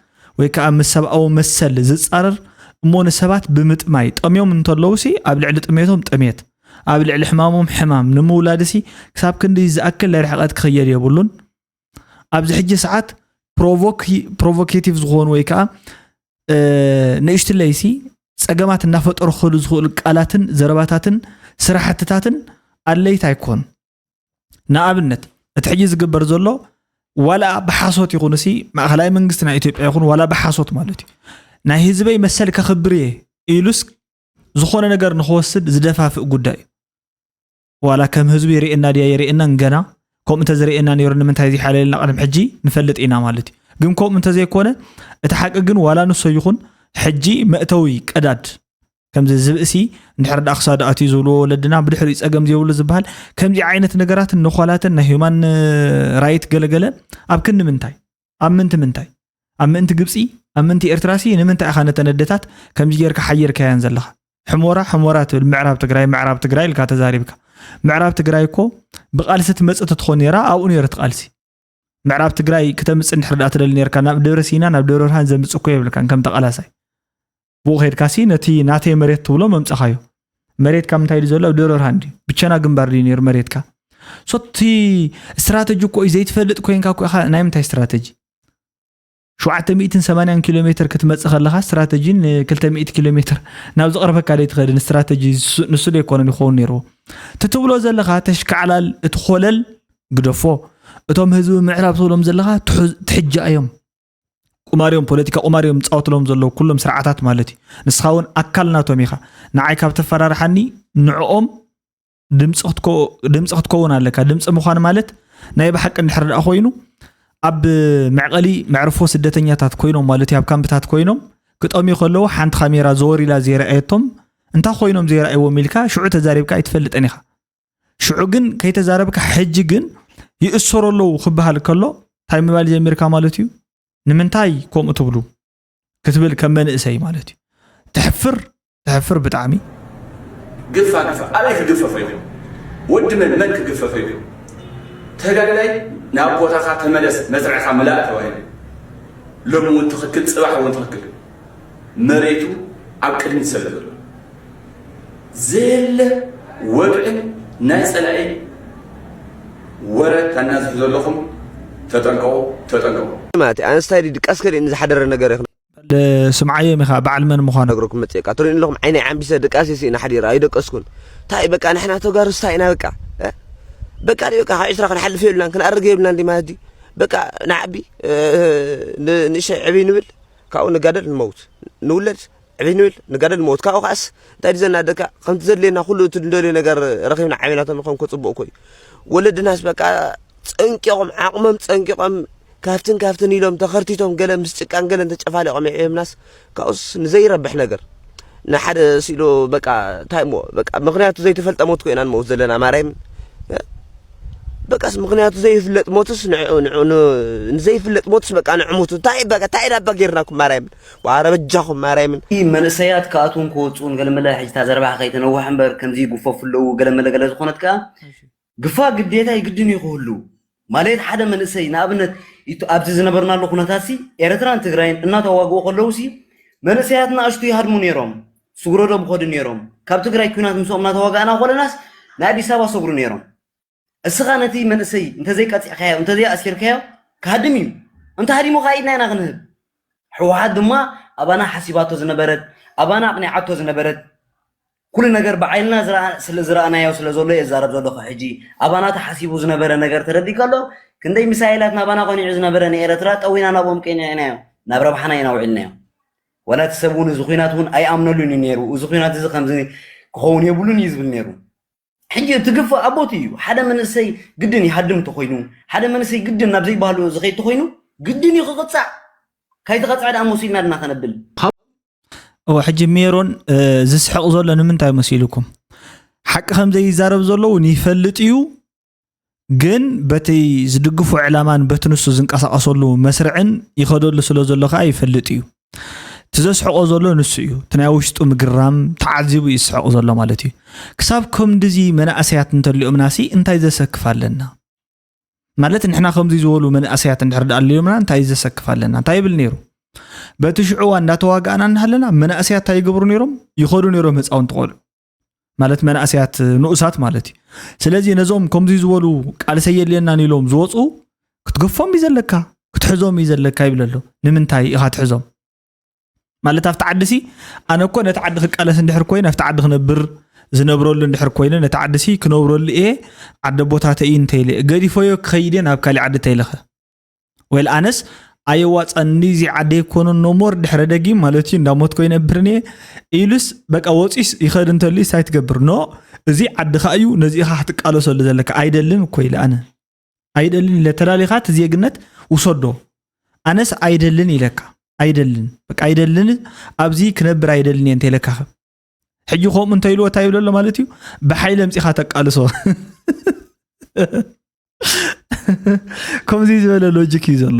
ወይ ከዓ ምስ ሰብኣዊ መሰል ዝጻረር እሞ ንሰባት ብምጥማይ ጠምዮም እንተለዉ ሲ ኣብ ልዕሊ ጥሜቶም ጥሜት ኣብ ልዕሊ ሕማሞም ሕማም ንምውላድ ሲ ክሳብ ክንዲ ዝኣክል ናይ ርሕቀት ክኽየድ የብሉን። ኣብዚ ሕጂ ሰዓት ፕሮቮኬቲቭ ዝኾኑ ወይ ከዓ ንእሽትለይሲ ፀገማት እናፈጠሩ ክኽእሉ ዝኽእሉ ቃላትን ዘረባታትን ስራሕትታትን ኣድለይቲ ኣይኮኑ። ንኣብነት እቲ ሕጂ ዝግበር ዘሎ ዋላ ብሓሶት ይኹን ሲ ማእኸላይ መንግስቲ ናይ ኢትዮጵያ ይኹን ዋላ ብሓሶት ማለት እዩ ናይ ህዝበይ መሰል ከኽብር እየ ኢሉስ ዝኾነ ነገር ንኽወስድ ዝደፋፍእ ጉዳይ እዩ። ዋላ ከም ህዝቢ ይርእየና ድያ የርእየናን ገና ከምኡ እንተዝርእየና ነይሩ ንምንታይ ዘይሓለልና ቅድሚ ሕጂ ንፈልጥ ኢና ማለት እዩ። ግን ከምኡ እንተዘይኮነ እቲ ሓቂ ግን ዋላ ንሶ ይኹን ሕጂ መእተዊ ቀዳድ ከምዚ ዝብእሲ እንድሕር ደኣ ክሳዱ ኣትዩ ዝብልዎ ወለድና ብድሕሪኡ ፀገም ዘይብሉ ዝበሃል ከምዚ ዓይነት ነገራትን ነዃላትን ናይ ሂዩማን ራይት ገለገለ ኣብ ክንዲ ምንታይ ኣብ ምንቲ ምንታይ ኣብ ምእንቲ ግብፂ ኣብ ምእንቲ ኤርትራሲ ንምንታይ ኢኻ ነተን ኣደታት ከምዚ ጌርካ ሓየርካየን ዘለኻ? ሕሞራ ሕሞራ ትብል ምዕራብ ትግራይ ምዕራብ ትግራይ ኢልካ ተዛሪብካ ምዕራብ ትግራይ እኮ ብቃልሲ ትመፅእ ተትኾን ነይራ ኣብኡ ነይረ ትቃልሲ። ምዕራብ ትግራይ ክተምፅእ እንድሕር ዳ ትደሊ ነርካ ናብ ደብረ ሲና ናብ ደብረ ብርሃን ዘምፅእ እኮ የብልካን ከም ተቃላሳይ። ብኡ ከድካሲ ነቲ ናተይ መሬት ትብሎ መምፀኻዮ። መሬትካ ምንታይ ድዩ ዘሎ ኣብ ደብረ ብርሃን ድዩ ብቸና ግንባር ድዩ ነይሩ መሬትካ? ሶቲ ስትራተጂ እኮ እዩ ዘይትፈልጥ ኮይንካ እኮ ኢኻ ናይ ምንታይ ስትራተጂ? ሸውዓተ ሚእትን ሰማንያን ኪሎ ሜትር ክትመጽእ ከለኻ ስትራተጂ ን ክልተ ሚእቲ ኪሎ ሜትር ናብ ዝቐርበካ ደይ ትኸድን ስትራተጂ ንሱ ደይ ኮነን ይኸውን ነይርዎ። ትትብሎ ዘለኻ ተሽካዕላል እቲ ኮለል ግደፎ። እቶም ህዝቢ ምዕራብ ትብሎም ዘለኻ ትሕጃ እዮም። ቁማር እዮም ፖለቲካ ቁማር እዮም ዝጻወትሎም ዘለዉ ኩሎም ስርዓታት ማለት እዩ። ንስኻ እውን ኣካል ናቶም ኢኻ። ንዓይ ካብ ተፈራርሓኒ ንዕኦም ድምፂ ክትከውን ኣለካ። ድምፂ ምዃን ማለት ናይ ብሓቂ እንድሕር ደኣ ኮይኑ ኣብ መዕቐሊ መዕርፎ ስደተኛታት ኮይኖም ማለት እዩ ኣብ ካምፕታት ኮይኖም ክጠምዩ ከለዉ ሓንቲ ካሜራ ዘወር ኢላ ዘይረኣየቶም እንታይ ኮይኖም ዘይረኣይዎም ኢልካ ሽዑ ተዛሪብካ ኣይትፈልጥን ኢኻ። ሽዑ ግን ከይተዛረብካ ሕጂ ግን ይእሰሩ ኣለዉ ክበሃል ከሎ እንታይ ምባል ጀሚርካ ማለት እዩ? ንምንታይ ከምኡ ትብሉ ክትብል ከም መንእሰይ ማለት እዩ። ተሕፍር ተሕፍር ብጣዕሚ። ግፋ ግፋ ኣበይ ክግፈፈ እዩ? ወዲ መን መን ክግፈፈ እዩ? ተጋዳላይ ናብ ቦታኻ ተመለስ መስርዕኻ ምላእ ተባሂሉ። ሎሚ እውን ትኽክል ፅባሕ እውን ትኽክል። መሬቱ ኣብ ቅድሚት ስለ ዘሎ ዘየለ ወግዕን ናይ ፀላኢ ወረ ተናዝሑ ዘለኹም ተጠንቀቑ ተጠንቀቑ። ማለት ኣንስታይ ድቃስ ከሊእኒ ዝሓደረ ነገር ስምዓዮም ኢኻ በዓል መን ምዃኑ። ነግረኩም መፅእ እካ ትሪእኒ ኣለኹም ዓይነይ ዓንቢሰ ድቃስ ስኢነ ሓዲረ ኣይደቀስኩን። እንታይ በቃ ንሕና ተጋሩ ስታይ ኢና በቃ እ? በቃ ድዩ በቃ ካብ ዕስራ ክንሓልፍ የብልናን ክንኣርግ የብልናን ድዩ ማለት ድዩ? በቃ ንዓቢ እ፣ ን- ንእሸይ ዕብይ ንብል ካብኡ ንጋደል ንመውት ንውለድ ዕብይ ንብል ንጋደል ንመውት ካብኡ ከዓስ እንታይ ድዩ ዘናደካ ከምቲ ዘድልየና ኩሉ እቲ ንደልዮ ነገር ረኺብና ዓብና ተንኾን ክፅቡቅ እኮ እዩ። ወለድናስ በቃ ፀንቂቖም ዓቕሞም ፀንቂቖም ካፍትን ካፍትን ኢሎም ተኸርቲቶም ገለ ምስ ጭቃን ገለን ተጨፋሊቖም የዕብዮምናስ ካብኡስ ንዘይረብሕ ነገር ንሓደ ስኢሉ በቃ እንታይ እሞ በቃ ምኽንያቱ ዘይተፈልጠ ሞት ኮይና ንመውት ዘለና ማርያምን በቃስ ምኽንያቱ ዘይፍለጥ ሞትስ ንዕኡ ንዕኡ ንዘይፍለጥ ሞትስ በቃ ንዕሙቱ እንታይ በቃ እንታይ ዳባ ጌርናኩም ማርያምን ዋረ በጃኹም ማርያምን መንእሰያት ክኣትውን ክወፅኡን ገለመለ ሕጂ እታ ዘረባኻ ከይተነውሕ እምበር ከምዚ ይጉፈፉ ኣለዉ ገለመለ ገለ ዝኾነት ከኣ ግፋ ግዴታ ይግድን እዩ ክህሉ ማለት ሓደ መንእሰይ ንኣብነት ኢቱ- ኣብዚ ዝነበርናሉ ኩነታት ሲ ኤርትራን ትግራይን እናተዋግኡ ከለዉ ሲ መንእሰያት ንኣሽቱ ይሃድሙ ነይሮም ስጉረዶም ይኸዱ ነይሮም ካብ ትግራይ ኩናት ምስኦም እናተዋጋእና ኮለናስ ንኣዲስ ኣበባ ሰጉሩ ነይሮም እስኻ ነቲ መንእሰይ እንተዘይቀፂዕካዮ እንተዘይኣሲርካዮ ክሃድም እዩ እንተሃዲሙ ከዓ ኢድና ኢና ክንህብ ህወሓት ድማ ኣባና ሓሲባቶ ዝነበረት ኣባና ኣቕኒዓቶ ዝነበረት ኩሉ ነገር ብዓይንና ዝረኣ- ስለ ዝረኣናዮ ስለ ዘሎ እየ ዝዛረብ ዘለኹ ሕጂ ኣባና ተሓሲቡ ዝነበረ ነገር ተረዲእካ ኣሎ ክንደይ ሚሳይላት ናባና ቀኒዑ ዝነበረ ንኤረትራ ጠዊና ናብኦም ቀኒዕናዮ ናብ ረብሓና ኢና ውዒልናዮ ዋላ እቲ ሰብ እውን እዚ ኩናት እውን ኣይኣምነሉን እዩ ነይሩ እዚ ኩናት እዚ ከምዚ ክኸውን የብሉን እዩ ዝብል ነይሩ ሕጂ እቲ ግፍእ ኣቦት እዩ ሓደ መንእሰይ ግድን ይሃድም እንተኮይኑ ሓደ መንእሰይ ግድን ናብ ዘይባህሉ ዝኸይድ ተኮይኑ ግድን እዩ ክቕፃዕ ካይተቐፅዐ ደኣ መሲልና ድና ከነብል እወ ሕጂ ሜሮን ዝስሕቕ ዘሎ ንምንታይ መሲልኩም ሓቂ ከም ዘይዛረብ ዘሎ እውን ይፈልጥ እዩ ግን በቲ ዝድግፎ ዕላማን በቲ ንሱ ዝንቀሳቐሰሉ መስርዕን ይኸደሉ ስለ ዘሎ ከዓ ይፈልጥ እዩ እቲ ዘስሕቖ ዘሎ ንሱ እዩ እቲ ናይ ውሽጡ ምግራም ተዓዚቡ እዩ ዝስሕቕ ዘሎ ማለት እዩ ክሳብ ከምድዚ መናእሰያት እንተሊኦምናሲ እንታይ ዘሰክፍ ኣለና ማለት ንሕና ከምዚ ዝበሉ መናእሰያት እንድሕር ደኣ ኣልዮምና እንታይ ዘሰክፍ ኣለና እንታይ ይብል ነይሩ በቲ ሽዑዋ እንዳተዋጋእና እናሃለና መናእሰያት እንታይ ይገብሩ ነይሮም ይኸዱ ነይሮም ህፃውንቲ ቆልዑ ማለት መናእሰያት ንኡሳት ማለት እዩ ስለዚ ነዞም ከምዚ ዝበሉ ቃልሰ የድልየናን ኢሎም ዝወፁ ክትገፎም እዩ ዘለካ ክትሕዞም እዩ ዘለካ ይብል ኣሎ ንምንታይ ኢኻ ትሕዞም ማለት ኣብቲ ዓድሲ ኣነ እኮ ነቲ ዓዲ ክቃለስ እንድሕር ኮይነ ኣብቲ ዓዲ ክነብር ዝነብረሉ እንድሕር ኮይነ ነቲ ዓድሲ ክነብረሉ እየ ዓደ ቦታተ እዩ እንተኢለ ገዲፈዮ ክኸይድ እየ ናብ ካሊእ ዓዲ ተይለኸ ወይል ኣነስ ኣየዋፃኒ እዚ ዓደይ ኮነ ኖሞር ድሕረ ደጊም ማለት እዩ እንዳሞትኮ ይነብርን እየ ኢሉስ በቃ ወፂስ ይኸድ እንተሉ እንታይ ትገብር ኖ እዚ ዓድኻ እዩ ነዚ ኢኻ ክትቃለሰሉ ዘለካ ኣይደልን እኮ ኢለ ኣነ ኣይደልን ኢለ ተላሊኻ እቲ ዜግነት ውሰዶ ኣነስ ኣይደልን ኢለካ ኣይደልን በቃ ኣይደልን ኣብዚ ክነብር ኣይደልን እየ እንተኢለካ ሕጂ ከምኡ እንተኢልዎ እንታይ ይብለሎ ማለት እዩ ብሓይሊ ኣምፂኻ ተቃልሶ ከምዚ ዝበለ ሎጂክ እዩ ዘሎ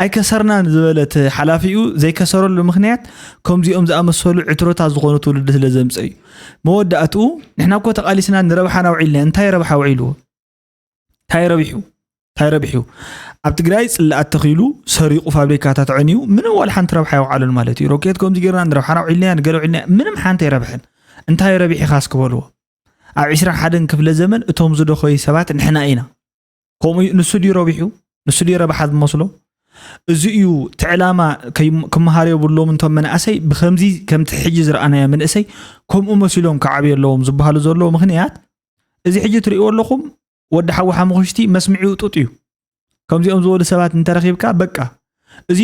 ኣይከሰርናን ዝበለት ሓላፊኡ ዘይከሰረሉ ምክንያት ከምዚኦም ዝኣመሰሉ ዕትሮታት ዝኾኑ ትውልዲ ስለ ዘምፀ እዩ። መወዳእትኡ ንሕና እኮ ተቓሊስና ንረብሓና ውዒልና፣ እንታይ ረብሓ ውዒልዎ? እንታይ ረቢሑ? እንታይ ረቢሑ? ኣብ ትግራይ ፅላኣት ተኺሉ ሰሪቑ ፋብሪካታት ዕንዩ ምንም ዋላ ሓንቲ ረብሓ ኣይውዓለን ማለት እዩ። ሮኬት ከምዚ ጌርና ንረብሓና ውዒልና፣ ንገለ ውዒልና፣ ምንም ሓንቲ ኣይረብሐን። እንታይ ረቢሕኻ እስኪ በልዎ። ኣብ ዕስራን ሓደን ክፍለ ዘመን እቶም ዝደኸዩ ሰባት ንሕና ኢና። ከምኡ እዩ። ንሱ ድዩ ረቢሑ? ንሱ ድዩ ረብሓ ዝመስሎ? እዚ እዩ እቲ ዕላማ። ከይም- ክመሃሩ የብሎም እንቶም መናእሰይ ብከምዚ ከምቲ ሕጂ ዝረኣናዮ መንእሰይ ከምኡ መሲሎም ክዓብዩ ኣለዎም ዝበሃሉ ዘለዉ ምክንያት። እዚ ሕጂ ትርእይዎ ኣለኹም፣ ወዲ ሓዊ ሓሙኽሽቲ መስምዒኡ ጡጥ እዩ። ከምዚኦም ዝበሉ ሰባት እንተረኺብካ በቃ። እዚ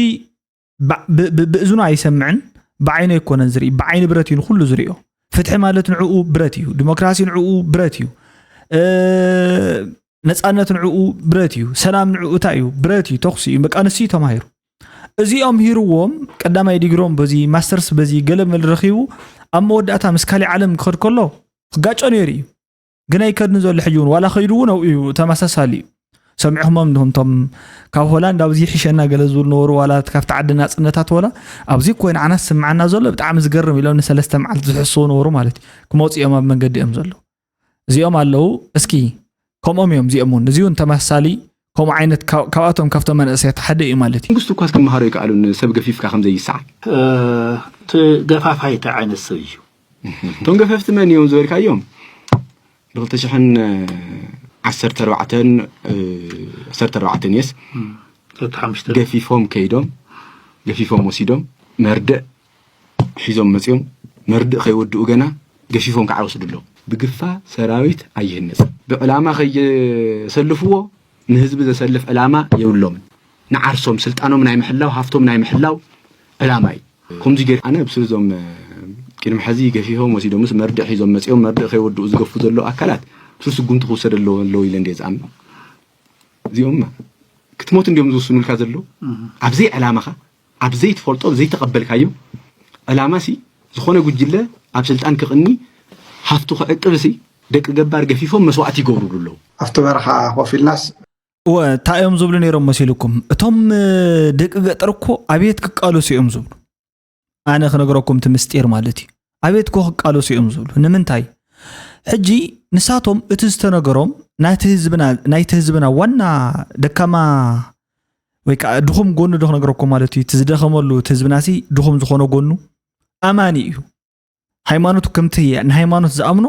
ብ- ብ- ብ- ብእዝኑ ኣይሰምዕን፣ ብዓይኑ ኣይኮነን ዝርኢ፣ ብዓይኒ ብረት እዩ ንኩሉ ዝሪኦ። ፍትሒ ማለት ንዕኡ ብረት እዩ፣ ዲሞክራሲ ንዕኡ ብረት እዩ፣ እ፣ ነፃነት ንዕኡ ብረት እዩ፣ ሰላም ንዕኡ እንታይ እዩ? ብረት እዩ፣ ተኩሲ እዩ። በቃ ንሱ እዩ ተማሂሩ። እዚኦም ሂርዎም ቀዳማይ ዲግሮም በዚ ማስተርስ በዚ ገለ መል ረኺቡ ኣብ መወዳእታ ምስ ካሊእ ዓለም ክኸድ ከሎ ክጋጮ ነይሩ እዩ። ግን ኣይከድን ዘሎ ሕጂ እውን ዋላ ከይዱ እውን ኣብኡ እዩ ተመሳሳሊ እዩ። ሰሚዕኹሞም እንዲኹም እቶም ካብ ሆላንድ ኣብዚ ይሕሸና ገለ ዝብሉ ነበሩ፣ ዋላ ካብቲ ዓዲ ናፅነታት ወላ ኣብዚ እኮ ንዓና ዝስምዓና ዘሎ ብጣዕሚ ዝገርም ኢሎም ንሰለስተ መዓልቲ ዝሕስዉ ነበሩ ማለት እዩ። ክመፁ እዮም ኣብ መንገዲ እዮም ዘለዉ። እዚኦም ኣለዉ። እስኪ ከምኦም እዮም እዚኦም እውን። እዚ እውን ተመሳሳሊ ከምኡ ዓይነት ካብ- ካብኣቶም ካብቶም መንእሰያት ሓደ እዩ ማለት እዩ። መንግስቱ እኳስ ክመሃሮ ይከኣሉ ንሰብ ገፊፍካ ከም ዘይሰዓል። እቲ ገፋፋይ እንታይ ዓይነት ሰብ እዩ? እቶም ገፈፍቲ መን እዮም ዝበልካዮም? ብ2014 14 የስ ተሓምሽተ ገፊፎም ከይዶም ገፊፎም ወሲዶም መርድእ ሒዞም መፅዮም መርድእ ከይወድኡ ገና ገፊፎም ከዓ ወስዱ ኣለዉ። ብግፋ ሰራዊት ኣይህነፅ ብዕላማ ከየሰልፍዎ ንህዝቢ ዘሰልፍ ዕላማ የብሎምን። ንዓርሶም ስልጣኖም ናይ ምሕላው ሃፍቶም ናይ ምሕላው ዕላማ እዩ። ከምዚ ገይር ኣነ ብስሩ እዞም ቅድሚ ሕዚ ገፊፎም ወሲዶምስ መርድእ ሒዞም መፅኦም መርድእ ከይወድኡ ዝገፉ ዘለዉ ኣካላት ብስሩ ስጉምቲ ክውሰድ ኣለዎ ኣለዎ ኢለ እንደ ዝኣምን። እዚኦም ክትሞት እንዲዮም ዝውስኑልካ ዘለዉ። ኣብ ዘይ ዕላማኻ ኣብ ዘይትፈልጦ ዘይተቐበልካዮ ዕላማ ሲ ዝኾነ ጉጅለ ኣብ ስልጣን ክቕኒ ሃፍቱ ክዕቅብ ሲ ደቂ ገባር ገፊፎም መስዋዕቲ ይገብሩሉ ኣለዉ። ኣብቲ በረኻ ኮፍ ኢልናስ እወ እንታይ እዮም ዝብሉ ነይሮም መሲልኩም? እቶም ደቂ ገጠር እኮ ኣብየት ክቃለሱ እዮም ዝብሉ። ኣነ ክነግረኩም እቲ ምስጢር ማለት እዩ። ኣብየት እኮ ክቃለሱ እዮም ዝብሉ። ንምንታይ? ሕጂ ንሳቶም እቲ ዝተነገሮም ናይቲ ህዝብና ናይቲ ህዝብና ዋና ደካማ ወይ ከዓ ድኹም ጎኑ ዶ ክነግረኩም ማለት እዩ። እቲ ዝደኸመሉ እቲ ህዝብና ሲ ድኹም ዝኾነ ጎኑ ኣማኒ እዩ። ሃይማኖቱ ከምቲ ንሃይማኖት ዝኣምኖ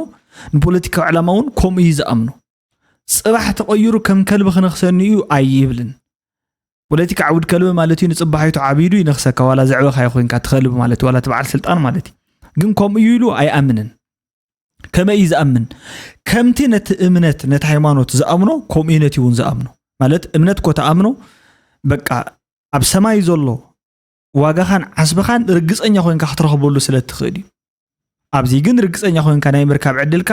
ንፖለቲካዊ ዕላማ እውን ከምኡ እዩ ዝኣምኖ። ፅባሕ ተቐይሩ ከም ከልቢ ክነኽሰኒ እዩ ኣይብልን። ፖለቲካ ዓውድ ከልቢ ማለት እዩ። ንፅባሒቱ ዓቢዱ ይነኽሰካ ዋላ ዘዕበኻዮ ኮይንካ እቲ ከልቢ ማለት ዋላ እቲ በዓል ስልጣን ማለት እዩ። ግን ከምኡ እዩ ኢሉ ኣይኣምንን። ከመይ እዩ ዝኣምን? ከምቲ ነቲ እምነት ነቲ ሃይማኖት ዝኣምኖ ከምኡ እዩ ነቲ እውን ዝኣምኖ። ማለት እምነት እኮ ተኣምኖ በቃ ኣብ ሰማይ ዘሎ ዋጋኻን ዓስብኻን ርግፀኛ ኮይንካ ክትረኽበሉ ስለ እትኽእል እዩ። ኣብዚ ግን ርግፀኛ ኮይንካ ናይ ምርካብ ዕድልካ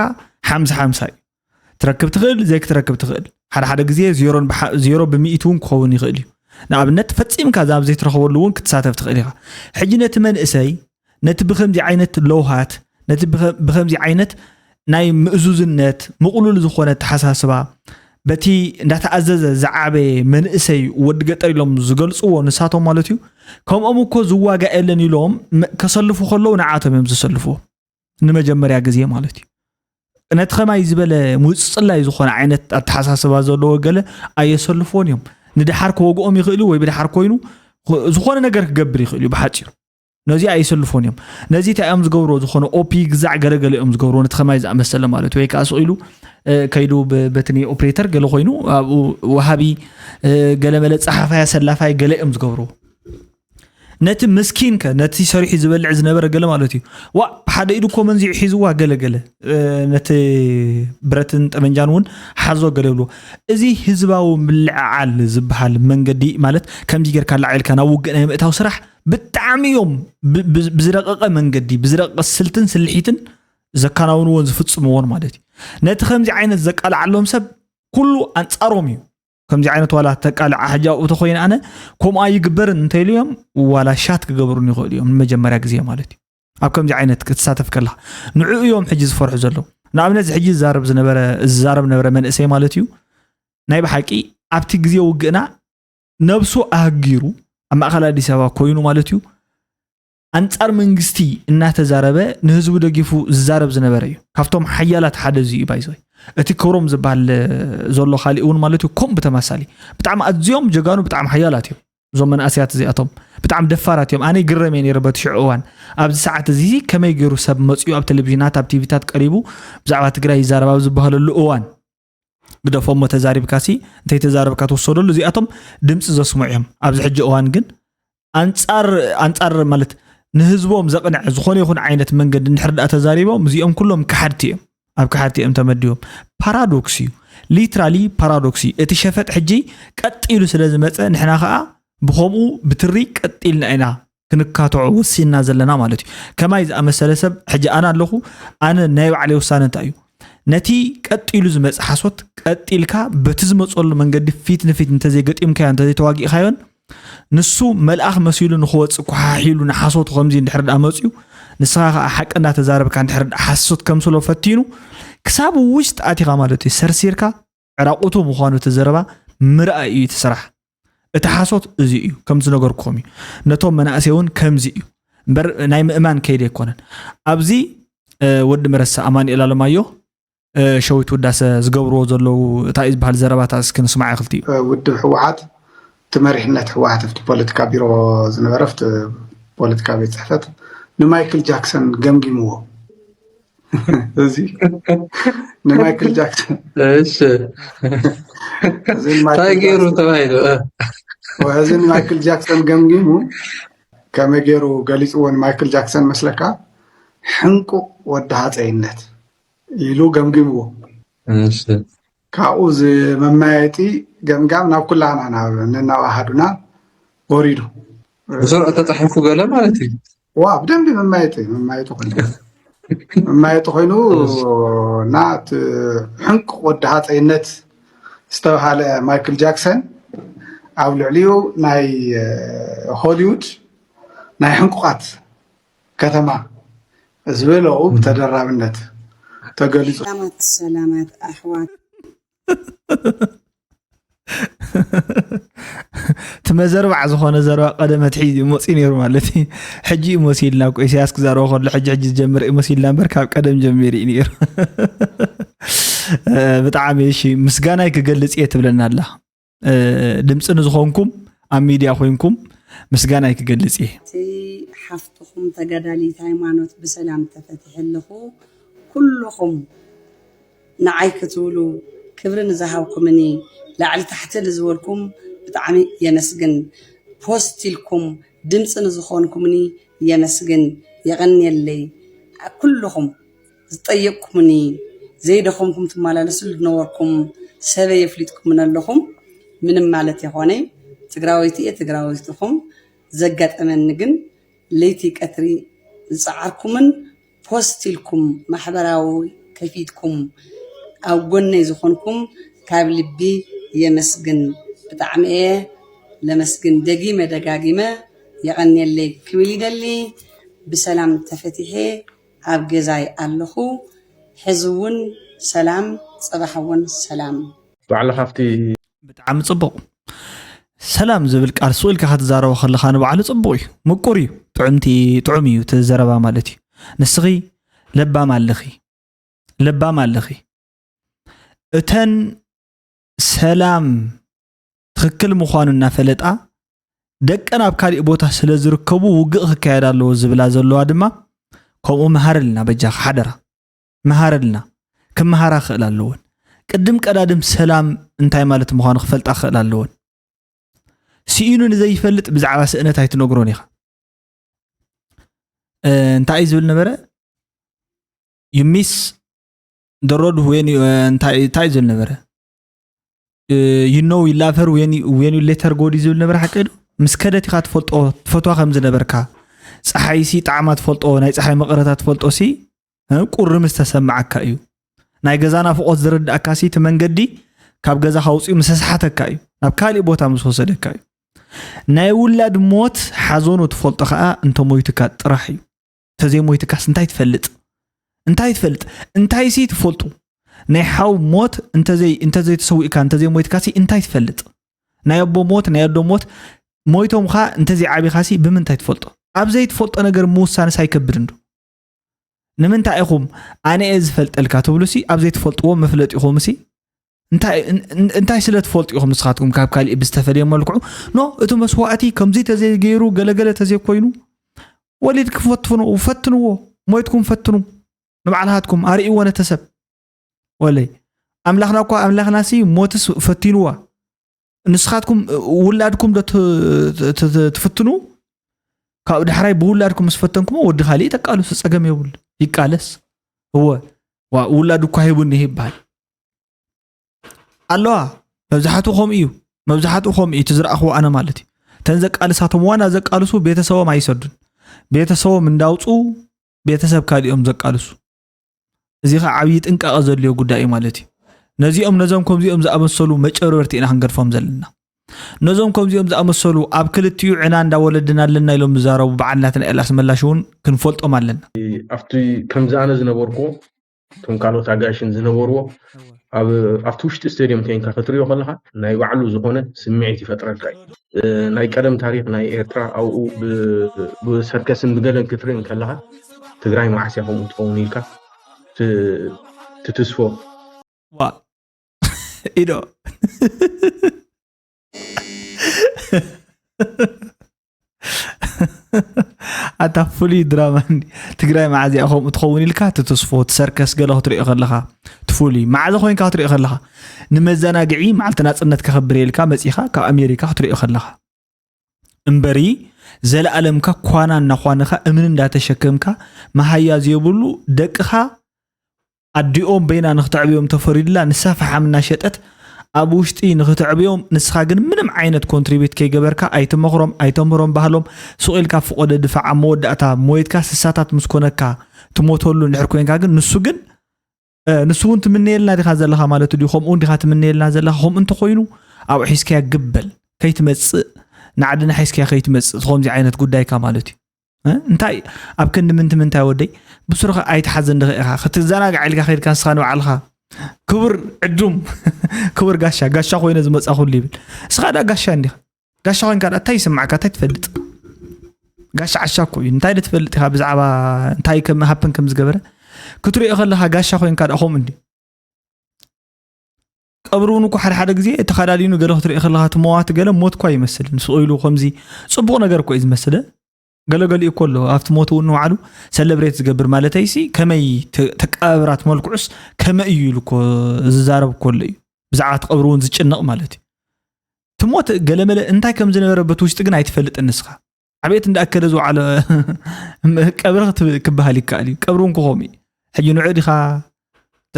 ሓምሳ ሓምሳ እዩ። ትረክብ ትኽእል ዘይክትረክብ ትኽእል። ሓደ ሓደ ግዜ ዜሮን ብሓ- ዜሮ ብሚእቲ እውን ክኸውን ይኽእል እዩ። ንኣብነት ፈፂምካ ዛብ ዘይትረኽበሉ እውን ክትሳተፍ ትኽእል ኢኻ። ሕጂ ነቲ መንእሰይ ነቲ ብከምዚ ዓይነት ለውሃት ነቲ ብኸ- ብከምዚ ዓይነት ናይ ምእዙዝነት ምቕሉል ዝኾነ ኣተሓሳስባ በቲ እንዳተኣዘዘ ዝዓበየ መንእሰይ ወዲ ገጠር ኢሎም ዝገልፅዎ ንሳቶም ማለት እዩ። ከምኦም እኮ ዝዋጋእ የለን ኢሎም መ- ከሰልፉ ከለዉ ንዓቶም እዮም ዝሰልፍዎ ንመጀመርያ ግዜ ማለት እዩ። ነቲ ከማይ ዝበለ ምውፅፅላይ ዝኾነ ዓይነት ኣተሓሳስባ ዘለዎ ገለ ኣየሰልፍዎን እዮም። ንድሓር ክወግኦም ይኽእሉ ወይ ብድሓር ኮይኑ ኽ- ዝኾነ ነገር ክገብር ይኽእል እዩ ብሓፂሩ። ነዚ ኣይሰልፎን እዮም። ነዚ እንታይ እዮም ዝገብርዎ? ዝኾነ ኦፒ ግዛዕ ገለገለ እዮም ዝገብርዎ ነቲ ከማይ ዝኣመሰለ ማለት እዩ። ወይ ከዓ ስቕ ኢሉ እ፣ ከይዱ ብ- በቲ ኦፕሬተር ገለ ኮይኑ ኣብኡ ወሃቢ እ፣ ገለመለ ፀሓፋያ ሰላፋይ ገለ እዮም ዝገብርዎ። ነቲ ምስኪን ከ ነቲ ሰሪሑ ዝበልዕ ዝነበረ ገለ ማለት እዩ። ዋ ብሓደ ኢዱ እኮ መንዚዑ ሒዝዋ ገለ ገለ እ፣ ነቲ ብረትን ጠመንጃን እውን ሓዞ ገለ ይብልዎ። እዚ ህዝባዊ ምልዕዓል ዝበሃል መንገዲ ማለት ከምዚ ጌርካ ላዒልካ ናብ ውግእ ናይ ምእታው ስራሕ ብጣዕሚ እዮም ብ- ብ- ብዝረቀቀ መንገዲ ብዝረቀቀ ስልትን ስልሒትን ዘከናውንዎን ዝፍፅምዎን ማለት እዩ። ነቲ ከምዚ ዓይነት ዘቃልዓሎም ሰብ ኩሉ ኣንፃሮም እዩ። ከምዚ ዓይነት ዋላ ተቃልዓ ሕጂ ኣብኡ ተኮይነ ኣነ ከምኡ ኣይግበርን እንተኢሉ እዮም ዋላ ሻት ክገብሩን ይኽእሉ እዮም ንመጀመርያ ግዜ ማለት እዩ። ኣብ ከምዚ ዓይነት ክትሳተፍ ከለካ ንዕኡ እዮም ሕጂ ዝፈርሑ ዘለዉ። ንኣብነት እዚ ሕጂ ዝዛረብ ዝነበረ ዝዛረብ ነበረ መንእሰይ ማለት እዩ። ናይ ብሓቂ ኣብቲ ግዜ ውግእና ነብሱ ኣህጊሩ ኣብ ማእኸል ኣዲስ ኣበባ ኮይኑ ማለት እዩ ኣንጻር መንግስቲ እናተዛረበ ንህዝቡ ደጊፉ ዝዛረብ ዝነበረ እዩ። ካብቶም ሓያላት ሓደ እዚ እዩ። ባይዘይ እቲ ክብሮም ዝበሃል ዘሎ ካሊእ እውን ማለት እዩ። ከም ብተመሳሊ ብጣዕሚ ኣዝዮም ጀጋኑ ብጣዕሚ ሓያላት እዮም። እዞም መናእሰያት እዚኣቶም ብጣዕሚ ደፋራት እዮም። ኣነ ይግረም እየ ነይረ በቲ ሽዑ እዋን ኣብዚ ሰዓት እዚ ከመይ ገይሩ ሰብ መፅዩ ኣብ ቴሌቪዥናት ኣብ ቲቪታት ቀሪቡ ብዛዕባ ትግራይ ይዛረብ ኣብ ዝበሃለሉ እዋን ግደፎሞ ተዛሪብካሲ እንተይተዛረብካ ትወሰደሉ እዚኣቶም ድምፂ ዘስምዑ እዮም። ኣብዚ ሕጂ እዋን ግን ኣንፃር ኣንፃር ማለት ንህዝቦም ዘቕንዐ ዝኾነ ይኹን ዓይነት መንገዲ እንድሕር ደኣ ተዛሪቦም እዚኦም ኩሎም ከሓድቲ እዮም። ኣብ ከሓድቲ እዮም ተመዲቦም። ፓራዶክስ እዩ። ሊትራሊ ፓራዶክስ እዩ። እቲ ሸፈጥ ሕጂ ቀጥ ኢሉ ስለ ዝመፀ ንሕና ከዓ ብኸምኡ ብትሪ ቀጥ ኢልና ኢና ክንካትዖ ወሲንና ዘለና ማለት እዩ። ከማይ ዝኣመሰለ ሰብ ሕጂ ኣነ ኣለኹ። ኣነ ናይ ባዕለይ ውሳነ እንታይ እዩ? ነቲ ቀጥ ኢሉ ዝመፅእ ሓሶት ቀጥ ኢልካ በቲ ዝመፀሉ መንገዲ ፊት ንፊት እንተዘይገጢምካዮ እንተዘይተዋጊእካዮን ንሱ መልኣኽ መሲሉ ንክወፅእ ኳሓሒሉ ንሓሶቱ ከምዚ እንድሕር ደኣ መፅዩ ንስኻ ከዓ ሓቂ እንዳተዛረብካ እንድሕር ደኣ ሓሶት ከምስሎ ፈቲኑ ክሳብ ውሽጢ ኣቲኻ ማለት እዩ ሰርሲርካ ዕራቁቱ ምዃኑ እቲ ዘረባ ምርኣይ እዩ እቲ ስራሕ። እቲ ሓሶት እዚ እዩ ከም ዝነገርኩም እዩ። ነቶም መናእሰይ እውን ከምዚ እዩ እምበር ናይ ምእማን ከይደ ኣይኮነን። ኣብዚ ወዲ መረሳ ኣማኒኤል ኣለማዮ ሸዊት ውዳሰ ዝገብርዎ ዘለዉ እንታይ እዩ ዝበሃል ዘረባታት እስኪ ንስማዕ ክልቲኡ። ውድብ ህወሓት እቲ መሪሕነት ህወሓት ኣብቲ ፖለቲካ ቢሮ ዝነበረ ኣብቲ ፖለቲካ ቤት ፅሕፈት ንማይክል ጃክሰን ገምጊምዎ። እዚ ንማይክል ጃክሰን እሺ እንታይ ገይሩ ተባሂሉ እዚ ንማይክል ጃክሰን ገምጊሙ ከመይ ገይሩ ገሊፅዎ ንማይክል ጃክሰን መስለካ ሕንቁቕ ወዲ ሃፀይነት ኢሉ ገምጊምዎ። ካብኡ ዝመማየጢ ገምጋም ናብ ኩላና ናብ ነናብ ኣሃዱና ወሪዱ። ብስርዑ ተፃሒፉ ገለ ማለት እዩ። ዋ ብደንቢ መማየጢ መማየጢ ኮይኑ መማየጢ ኮይኑ እና እቲ ሕንቁቕ ወዲ ሃፀይነት ዝተባሃለ ማይክል ጃክሰን ኣብ ልዕሊኡ ናይ ሆሊውድ ናይ ሕንቁቓት ከተማ ዝብል ኣብኡ ብተደራብነት ተገሊፁ። ሰላማት ሰላማት ኣሕዋት እቲ መዘርባዕ ዝኾነ ዘረባ ቀደም ኣትሒዙ እዩ መፂኡ ነይሩ ማለት እዩ። ሕጂ እዩ መሲልና እኮ ኢሳያስ ክዛረቦ ከሎ ሕጂ ሕጂ ዝጀምር እዩ መሲልና እምበር ካብ ቀደም ጀሚሩ እዩ ነይሩ። ብጣዕሚ እሺ ምስጋናይ ክገልፅ እየ ትብለና ኣላ። ድምፂ ንዝኾንኩም ኣብ ሚድያ ኮይንኩም ምስጋናይ ክገልፅ እየ። እቲ ሓፍትኹም ተጋዳሊት ሃይማኖት ብሰላም ተፈቲሐ ኣለኹ። ኩልኹም ንዓይ ክትብሉ ክብሪ ንዝሃብኩምኒ ላዕሊ ታሕቲ ንዝበልኩም ብጣዕሚ የመስግን። ፖስት ኢልኩም ድምፂ ንዝኾንኩምኒ የመስግን። የቐንየለይ ኩልኹም። ዝጠየቅኩምኒ ዘይደኸምኩም ትመላለሱ ዝነበርኩም ሰበይ ኣፍሊጥኩምኒ ኣለኹም። ምንም ማለት የኾነይ ትግራወይቲ እየ ትግራወይቲ ኢኹም። ዘጋጠመኒ ግን ለይቲ ቀትሪ ዝፀዓርኩምን ፖስት ኢልኩም ማሕበራዊ ከፊትኩም ኣብ ጎነይ ዝኾንኩም ካብ ልቢ የመስግን። ብጣዕሚ እየ ለመስግን ደጊመ ደጋጊመ የቐንየለይ ክብል ይደሊ። ብሰላም ተፈቲሐ ኣብ ገዛይ ኣለኹ። ሕዚ እውን ሰላም፣ ፅባሕ እውን ሰላም። ባዕልኻ ኣብቲ ብጣዕሚ ፅቡቕ። ሰላም ዝብል ቃል ሱቕ ኢልካ ክትዛረቦ ከለኻ ንባዕሉ ፅቡቕ እዩ፣ ምቁር እዩ፣ ጥዑምቲ ጥዑም እዩ እቲ ዘረባ ማለት እዩ። ንስኺ ለባም ኣለኺ፣ ለባም ኣለኺ። እተን ሰላም ትኽክል ምዃኑ እናፈለጣ ደቀን ኣብ ካሊእ ቦታ ስለ ዝርከቡ ውግእ ክካየድ ኣለዎ ዝብላ ዘለዋ ድማ ከምኡ መሃረልና በጃኻ ሓደራ መሃረልና ክመሃራ ክእል ኣለወን ቅድም ቀዳድም ሰላም እንታይ ማለት ምዃኑ ክፈልጣ ክእል ኣለወን ስኢኑ ንዘይፈልጥ ብዛዕባ ስእነት ኣይትነግሮን ኢኻ እንታይ እዩ ዝብል ነበረ you miss the road when you እንታይ እንታይ ዝብል ነበረ you know you love her when you, when you let her go ድዩ ዝብል ነበረ ሓቂ ዶ ምስ ከደት ኢኻ ትፈልጦ ትፈትዋ ከም ዝነበርካ ፀሓይ ሲ ጣዕማ ትፈልጦ ናይ ፀሓይ መቐረታ ትፈልጦ ሲ ቁሪ ምስ ተሰማዓካ እዩ ናይ ገዛ ናፍቖት ዝርድኣካ ሲ እቲ መንገዲ ካብ ገዛኻ ኣውፅኡ ምስ ኣስሓተካ እዩ ናብ ካሊእ ቦታ ምስ ወሰደካ እዩ ናይ ውላድ ሞት ሓዘኑ ትፈልጦ ከዓ እንተሞይቱካ ጥራሕ እዩ እንተዘይሞይትካስ እንታይ ትፈልጥ እንታይ ትፈልጥ እንታይ ሲ ትፈልጡ ናይ ሓው ሞት እንተዘይ እንተዘይተሰዊእካ እንተዘይሞይትካ ሲ እንታይ ትፈልጥ ናይ ኣቦ ሞት ናይ ኣዶ ሞት ሞይቶም ኻ እንተዘይዓቢኻሲ ብምንታይ ትፈልጦ? ኣብ ዘይትፈልጦ ነገር ምውሳንስ ኣይከብድን ዶ? ንምንታይ ኢኹም ኣነ እየ ዝፈልጠልካ ትብሉሲ ኣብ ዘይትፈልጥዎ መፍለጢኹምሲ እንታይ እን- እን- እንታይ ስለ ትፈልጡ ኢኹም ንስኻትኩም ካብ ካሊእ ብዝተፈለየ መልክዑ ኖ እቲ መስዋእቲ ከምዚ ተዘይገይሩ ገለገለ ተዘይኮይኑ ወሊድኩም ፈትኑ ፈትንዎ ሞይትኩም ፈትኑ ንባዕልኻትኩም ኣርእይዎ ነተሰብ ወለይ ኣምላኽና እኳ ኣምላኽናሲ ሞትስ ፈቲንዋ ንስኻትኩም ውላድኩም ዶ ት- ት- ት- ትፍትኑ ካብኡ ዳሕራይ ብውላድኩም ምስ ፈተንኩሞ ወዲ ካሊእ ተቃልሱ ጸገም የብሉ ይቃለስ እወ ዋ ውላድ እኳ ሂቡኒ ይበሃል ኣለዋ መብዛሕትኡ ከምኡ እዩ መብዛሕትኡ ከምኡ እዩ እቲ ዝረኣኽዎ ኣነ ማለት እዩ ተን ዘቃልሳቶም ዋና ዘቃልሱ ቤተሰቦም ኣይሰዱን ቤተሰቦም እንዳውፁ ቤተሰብ ካሊኦም ዘቃልሱ እዚ ከዓ ዓብዪ ጥንቃቐ ዘድልዮ ጉዳይ እዩ ማለት እዩ ነዚኦም ነዞም ከምዚኦም ዝኣመሰሉ መጨበርበርቲ ኢና ክንገድፎም ዘለና ነዞም ከምዚኦም ዝኣመሰሉ ኣብ ክልቲኡ ዕና እንዳወለድና ኣለና ኢሎም ዝዛረቡ በዓል ናትናኤል ኣስመላሽ እውን ክንፈልጦም ኣለና ኣብቲ ከምዚ ኣነ ዝነበርኩዎ እቶም ካልኦት ኣጋይሽን ዝነበርዎ ኣብቲ ውሽጢ ስቴድዮም ኮይንካ ክትሪኦ ከለካ ናይ ባዕሉ ዝኮነ ስምዒት ይፈጥረልካ እዩ ናይ ቀደም ታሪክ ናይ ኤርትራ ኣብኡ ብሰርከስን ብገለን ክትርኢ ከለካ ትግራይ መዓስ እያ ከምኡ ትኸውን ኢልካ ትትስፎ ዋ ኢዶ ኣታ ፍሉይ ድራማ ትግራይ መዓዝያ ከምኡ ትኸውን ኢልካ ትትስፎ ትሰርከስ ገለ ክትሪኦ ከለኻ ትፍሉይ መዓዘ ኮይንካ ክትሪኦ ከለኻ ንመዘናግዒ መዓልቲ ናፅነት ከኽብር ኢልካ መፂኻ ካብ ኣሜሪካ ክትሪኦ ከለኻ እምበሪ ዘለኣለምካ ኳና እናኳንኻ እምኒ እንዳተሸከምካ መሃያ ዘየብሉ ደቅኻ ኣዲኦም በይና ንክተዕብዮም ተፈሪድላ ንሳ ፈሓም እናሸጠት ኣብ ውሽጢ ንክተዕብዮም ንስኻ ግን ምንም ዓይነት ኮንትሪቢት ከይገበርካ ኣይትመኽሮም ኣይተምህሮም ባህሎም ሱቕ ኢልካ ፍቆደ ድፋዕ ኣብ መወዳእታ ሞይትካ ስሳታት ምስ ኮነካ ትሞተሉ እንድሕር ኮይንካ ግን ንሱ ግን ንሱ እውን ትምነየልና ዲኻ ዘለኻ ማለት ድዩ ከምኡ እውን ዲኻ ትምነየልና ዘለኻ ከምኡ እንተኮይኑ ኣብኡ ሒዝካያ ግበል ከይትመፅእ ንዓድና ሒዝካያ ከይትመፅእ እቲ ከምዚ ዓይነት ጉዳይካ ማለት እዩ እንታይ ኣብ ክንዲ ምንቲ ምንታይ ወደይ ብስሩኻ ኣይትሓዘን ድኸ ኢኻ ክትዘናጋዕ ኢልካ ከይድካ ንስኻ ንባዕልኻ ክቡር ዕዱም ክቡር ጋሻ ጋሻ ኮይነ ዝመፃ ኩሉ ይብል እስኻ ዳ ጋሻ እንዲኻ ጋሻ ኮይንካ ዳ እንታይ ይስማዕካ እንታይ ትፈልጥ ጋሻ ዓሻ እኮ እዩ እንታይ ዶ ትፈልጥ ኢኻ ብዛዕባ እንታይ ከም ሃፕን ከም ዝገበረ ክትሪኦ ከለኻ ጋሻ ኮይንካ ዳ ከምኡ እንዲ ቀብሪ እውን እኮ ሓደ ሓደ ግዜ ተኸዳዲኑ ገለ ክትሪኦ ከለኻ እቲ መዋቲ ገለ ሞት እኳ ይመስል ንስቕ ኢሉ ከምዚ ፅቡቕ ነገር እኮ እዩ ዝመስል ገለገሊኡ እኮ ኣሎ ኣብቲ ሞት እውን ንባዕሉ ሰለብሬት ዝገብር ማለተይሲ ከመይ ተቀባብራት መልክዑስ ከመይ እዩ ኢሉ እኮ ዝዛረብ እኮ ኣሎ እዩ ብዛዕባ እቲ ቀብሪ እውን ዝጭነቕ ማለት እዩ እቲ ሞት ገለመለ እንታይ ከም ዝነበረ በቲ ውሽጢ ግን ኣይትፈልጥን ንስኻ ኣቤት እንዳኣከለ ዝወዓለ ቀብሪ ክበሃል ይከኣል እዩ ቀብሪ እውን ክኸምኡ እዩ ሕጂ ንዑ ዲኻ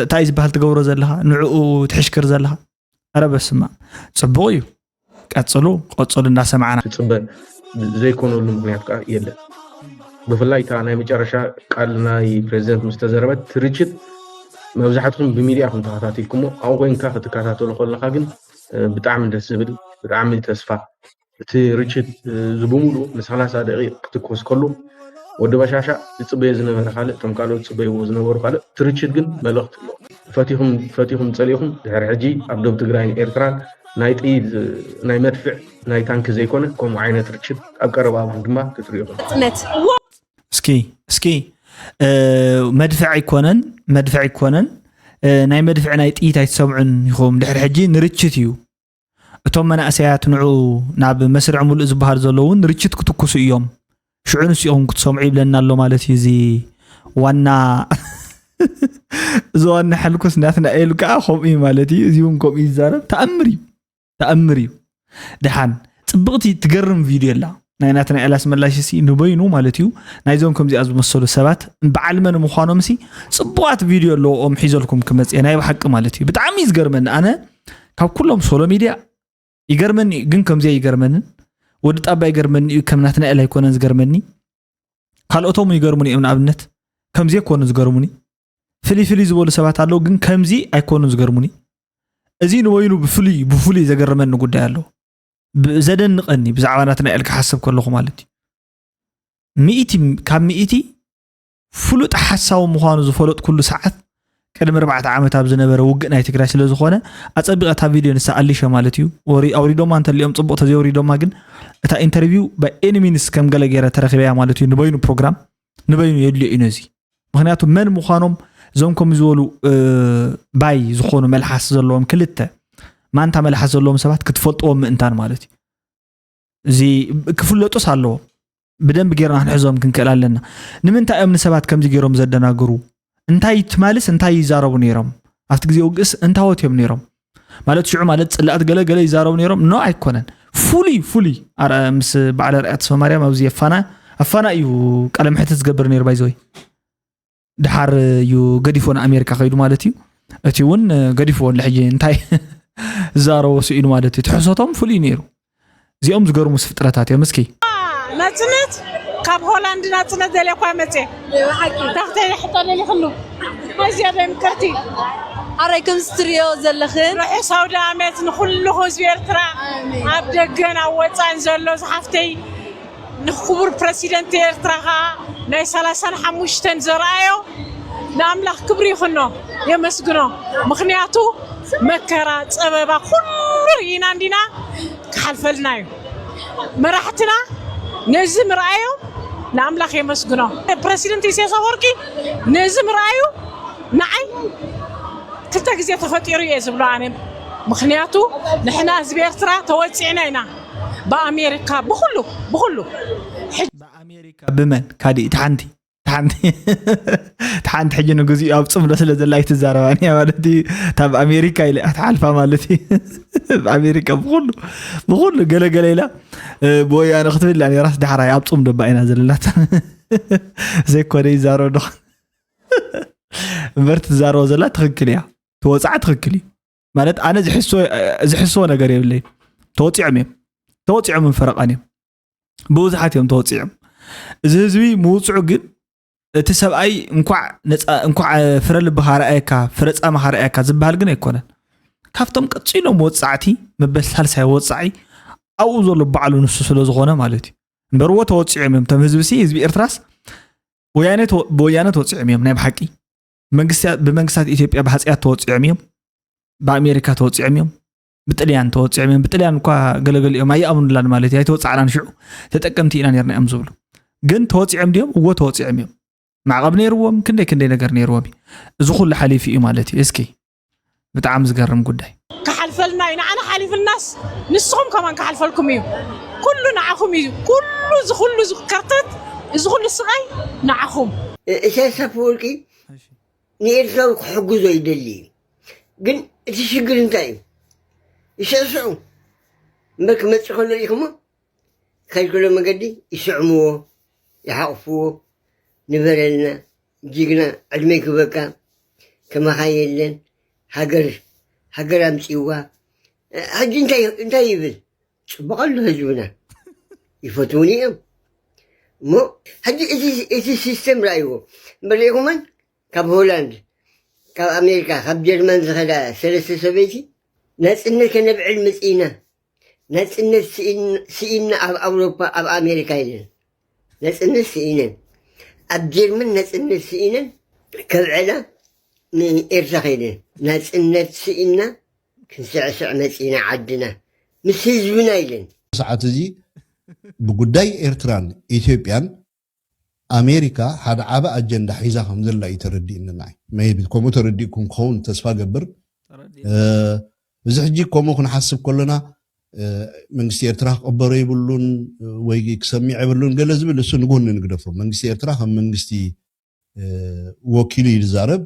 እንታይ ዝበሃል ትገብሮ ዘለኻ ንዕኡ ትሕሽክር ዘለኻ ኣረ በስማ ጽቡቕ እዩ ቀጽሉ ቀጽሉ እንዳሰማዕና ትጽበ ዘይኮነሉ ምክንያት ከዓ የለን ብፍላይ እታ ናይ መጨረሻ ቃል ናይ ፕሬዚደንት ምስ ተዘረበት ትርችት መብዛሕትኩም ብሚድያ ከም ተኸታቲልኩሞ ኣብኡ ኮይንካ ክትከታተሎ ከለካ ግን ብጣዕሚ ደስ ዝብል ብጣዕሚ ተስፋ እቲ ርችት እዚ ብምሉኡ ንሰላሳ ደቂቕ ክትኮስ ከሎ ወዲ በሻሻ ዝፅበዮ ዝነበረ ካልእ እቶም ካልኦት ዝፅበይዎ ዝነበሩ ካልእ እቲ ርችት ግን መልእኽቲ ኣለዎ ፈቲኹም ፈቲኹም ፀሊእኹም ድሕሪ ሕጂ ኣብ ዶብ ትግራይን ኤርትራን ናይ ጥይት ናይ መድፍዕ ናይ ታንኪ ዘይኮነ ከምኡ ዓይነት ርችት ኣብ ቀረባ እዋን ድማ ክትሪኡ እስኪ እስኪ መድፍዕ ኣይኮነን መድፍዕ ኣይኮነን ናይ መድፍዕ ናይ ጥይት ኣይትሰምዑን ኢኹም ድሕሪ ሕጂ ንርችት እዩ እቶም መናእሰያት ንዑ ናብ መስርዕ ሙሉእ ዝበሃል ዘሎ እውን ርችት ክትኩሱ እዮም ሽዑ ንስኹም ክትሰምዑ ይብለና ኣሎ ማለት እዩ እዚ ዋና እዚ ዋና ሕልኩስ ናትናኤል ከዓ ከምኡ እዩ ማለት እዩ እዚ እውን ከምኡ ይዛረብ ተኣምር እዩ ተኣምር እዩ ደሓን ፅብቕቲ ትገርም ቪድዮ ኣላ ናይ ናትናኤል ኣስመላሽ ሲ ንበይኑ ማለት እዩ ናይዞም ከምዚኣ ዝመሰሉ ሰባት በዓል መን ምዃኖም ሲ ፅቡቓት ቪድዮ ኣለዎም ሒዘልኩም ክመፅእ ናይ ብሓቂ ማለት እዩ ብጣዕሚ እዩ ዝገርመኒ ኣነ ካብ ኩሎም ሶሎ ሚድያ ይገርመኒ ግን ከምዚኣ ይገርመንን ወዲ ጣባ ይገርመኒ እዩ ከም ናትናኤል ኣይኮነን ዝገርመኒ ካልኦቶም ይገርሙኒ እዮም ንኣብነት ከምዚ ኮኑ ዝገርሙኒ ፍልይ ፍልይ ዝበሉ ሰባት ኣለዉ ግን ከምዚ ኣይኮኑን ዝገርሙኒ እዚ ንበይኑ ብፍሉይ ብፍሉይ ዘገርመኒ ጉዳይ ኣሎ ዘደንቐኒ ብዛዕባ ናትናኤል ክሓስብ ከለኹ ማለት እዩ ሚእቲ ካብ ሚእቲ ፍሉጥ ሓሳዊ ምዃኑ ዝፈለጥኩሉ ሰዓት ቅድሚ ኣርባዕተ ዓመት ኣብ ዝነበረ ውግእ ናይ ትግራይ ስለ ዝኾነ ኣጸቢቐ እታ ቪድዮ ንሳ ኣሊሸ ማለት እዩ። ወሪ ኣውሪዶማ እንተሊኦም ጽቡቕ ተዘይወሪዶማ ግን እታ ኢንተርቪው by any means ከም ገለ ገይረ ተረኺበያ ማለት እዩ። ንበይኑ ፕሮግራም ንበይኑ የድልዮ እዩ ነዚ። ምክንያቱ መን ምዃኖም እዞም ከም ዝበሉ ባይ ዝኾኑ መልሓስ ዘለዎም ክልተ ማንታ መልሓስ ዘለዎም ሰባት ክትፈልጥዎም ምእንታን ማለት እዩ። እዚ ክፍለጡስ ኣለዎ። ብደንብ ጌርና ክንሕዞም ክንክእል ኣለና። ንምንታይ እዮም ንሰባት ከምዚ ገይሮም ዘደናግሩ? እንታይ ትማልስ እንታይ ይዛረቡ ነይሮም? ኣብቲ ግዜ ውግእስ እንታወት እዮም ነይሮም? ማለት ሽዑ ማለት ጽላእት ገለ ገለ ይዛረቡ ነይሮም? ኖ ኣይኮነን። ፉሊ ፉሊ ምስ በዓል ኣርኣያ ተስፋ ማርያም ኣብዚ ኣፋና ኣፋና እዩ ቃለ ምሕትት ዝገብር ነይሩ ባይዘወይ። ድሓር እዩ ገዲፎ ንኣሜሪካ ከይዱ ማለት እዩ። እቲ እውን ገዲፍዎ ኣሎ ሕጂ እንታይ ዝዛረቦ ስኢኑ ማለት እዩ። ትሕሶቶም ፍሉይ ነይሩ። እዚኦም ዝገርሙስ ፍጥረታት እዮም። እስኪ ናጽነት ካብ ሆላንድ ናጽነት ደልየኳ መጽ ታክተ ሕቶ ደሊክሉ ኣዝያ ደምቅርቲ ኣራይ ከም ስትሪዮ ዘለኽን ርሑስ ኣውደ ዓመት ንኩሉ ህዝቢ ኤርትራ ኣብ ደገን ኣብ ወፃን ዘሎ ዝሓፍተይ ንክቡር ፕረሲደንት ኤርትራ ከዓ ናይ ሰላሳን ሓሙሽተን ዘርኣዮ ንኣምላኽ ክብሪ ይኹኖ የመስግኖ። ምክንያቱ መከራ ጸበባ ኩሉ ኢና እንዲና ክሓልፈልና እዩ። መራሕትና ነዚ ምርኣዮም ንኣምላኽ የመስግኖ። ፕረሲደንት ኢሳያስ ኣፈወርቂ ነዚ ምርኣዩ ንዓይ ክልተ ግዜ ተፈጢሩ እየ ዝብሎ ኣነ። ምክንያቱ ንሕና ህዝቢ ኤርትራ ተወፂዕና ኢና ብኣሜሪካ ብኩሉ ብኩሉ ብኣሜሪካ ብመን ካሊእ ሓንቲ ሓንቲ ሓንቲ ሕጂ ንግዚኡ ኣብ ጽምዶ ስለ ዘላ ኣይትዛረባን እያ ማለት እዩ። እታ ብኣሜሪካ ኢለ እያ ትሓልፋ ማለት እዩ። ብኣሜሪካ ብኩሉ ብኩሉ ገለገለ ኢላ ብወያነ ክትብል እያ ነራስ ዳሕራይ ኣብ ጽምዶ ባ ኢና ዘለናት ዘይኮነ ይዛረብ ዶ እምበር ትዛረቦ ዘላ ትኽክል እያ። ትወፅዓ ትኽክል እዩ ማለት ኣነ ዝሕስዎ ነገር የብለይ። ተወፂዖም እዮም ተወፂዖም ፈረቓን እዮም ብብዙሓት እዮም ተወፂዖም። እዚ ህዝቢ ምውፅዑ ግን እቲ ሰብኣይ እንኳዕ ፍረ ልቢ ካረኣየካ ፍረ ፃማ ካረኣየካ ዝበሃል ግን ኣይኮነን። ካብቶም ቀፂሎም ወፃዕቲ መበል ሳልሳይ ወፃዒ ኣብኡ ዘሎ ባዕሉ ንሱ ስለ ዝኾነ ማለት እዩ። እምበርዎ ተወፂዖም እዮም ቶም ህዝቢ ሲ ህዝቢ ኤርትራስ ብወያነ ተወፂዖም እዮም ናይ ብሓቂ ብመንግስታት ኢትዮጵያ ብሃፅያት ተወፂዖም እዮም። ብኣሜሪካ ተወፂዖም እዮም። ብጥልያን ተወፂዖም እዮም። ብጥልያን እኳ ገለገሊኦም ኣይኣምኑላን ማለት እዩ። ኣይተወፃዕናን ሽዑ ተጠቀምቲ ኢና ነርና እዮም ዝብሉ ግን ተወፂዖም ድዮም? እዎ ተወፂዖም እዮም። ማዕቐብ ነይርዎም ክንደይ ክንደይ ነገር ነይርዎም እዩ። እዚ ኩሉ ሓሊፉ እዩ ማለት እዩ። እስኪ ብጣዕሚ ዝገርም ጉዳይ። ክሓልፈልና እዩ ንዓና ሓሊፍልናስ ንስኹም ከማን ክሓልፈልኩም እዩ። ኩሉ ንዓኹም እዩ። ኩሉ እዚ ኩሉ ከርተት እዚ ኩሉ ስቓይ ንዓኹም። ኢሳያስ ኣፈወርቂ ንኤርትራዊ ክሕግዞ ይደሊ እዩ። ግን እቲ ሽግር እንታይ እዩ? ይስዕስዑ እምበር ክመፅእ ከሎ ሪኢኹሞ ከልክሎ መገዲ ይስዕምዎ፣ ይሓቕፍዎ። ንበረልና ጅግና ዕድመ ይክበካ ከማኻ የለን። ሃገር ሃገር ኣምፅዋ። ሕጂ እንታይ እንታይ ይብል? ፅቡቕ ኣሎ ህዝብና ይፈትውኒ እዮም እሞ ሕጂ እቲ ሲስተም ርኣይዎ እምበር ሪኢኹመን ካብ ሆላንድ ካብ ኣሜሪካ ካብ ጀርመን ዝኸዳ ሰለስተ ሰበይቲ ናፅነት ከነብዕል መፅኢና ናፅነት ስኢና ኣብ ኣውሮፓ ኣብ ኣሜሪካ ኢለን ናፅነት ስኢነን ኣብ ጀርመን ናፅነት ስኢነን ከብዕላ ንኤርትራ ከይደን ናፅነት ስኢና ክንስዕስዕ መፂና ዓድና ምስ ህዝብና ኢለን ሰዓት እዚ ብጉዳይ ኤርትራን ኢትዮጵያን ኣሜሪካ ሓደ ዓቢ ኣጀንዳ ሒዛ ከም ዘላ እዩ ተረዲእኒ ንዓይ። maybe ከምኡ ተረዲእኩም ክኸውን ተስፋ ገብር። እዚ ሕጂ ከምኡ ክንሓስብ ከለና መንግስቲ ኤርትራ ክቕበሮ የብሉን ወይ ክሰሚዕ የብሉን ገለ ዝብል እሱ ንጎኒ ንግደፎ። መንግስቲ ኤርትራ ከም መንግስቲ ወኪሉ እዩ ዝዛረብ።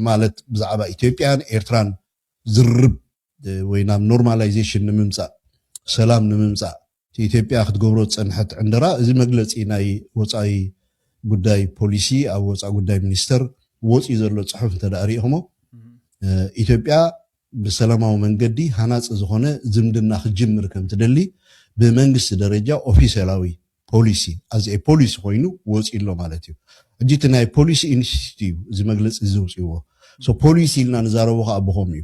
ማለት ብዛዕባ ኢትዮጵያን ኤርትራን ዝርርብ ወይ ናብ normalization ንምምፃእ ሰላም ንምምፃእ ኢትዮጵያ ክትገብሮ ዝፀንሐት ዕንደራ እዚ መግለፂ ናይ ወፃኢ ጉዳይ ፖሊሲ ኣብ ወፃኢ ጉዳይ ሚኒስተር ወፂኡ ዘሎ ፅሑፍ እንተ ርኢኹሞ ኢትዮጵያ ብሰላማዊ መንገዲ ሃናፂ ዝኾነ ዝምድና ክትጅምር ከም ትደሊ ብመንግስቲ ደረጃ ኦፊሴላዊ ፖሊሲ as a policy ኮይኑ ወፂኡ ኣሎ ማለት እዩ። ሕጂ እቲ ናይ ፖሊሲ ኢንስቲትዩት እዩ እዚ መግለፂ እዚ ዘውፅእዎ። ፖሊሲ ኢልና ንዛረቦ ከዓ ብኸምኡ እዩ።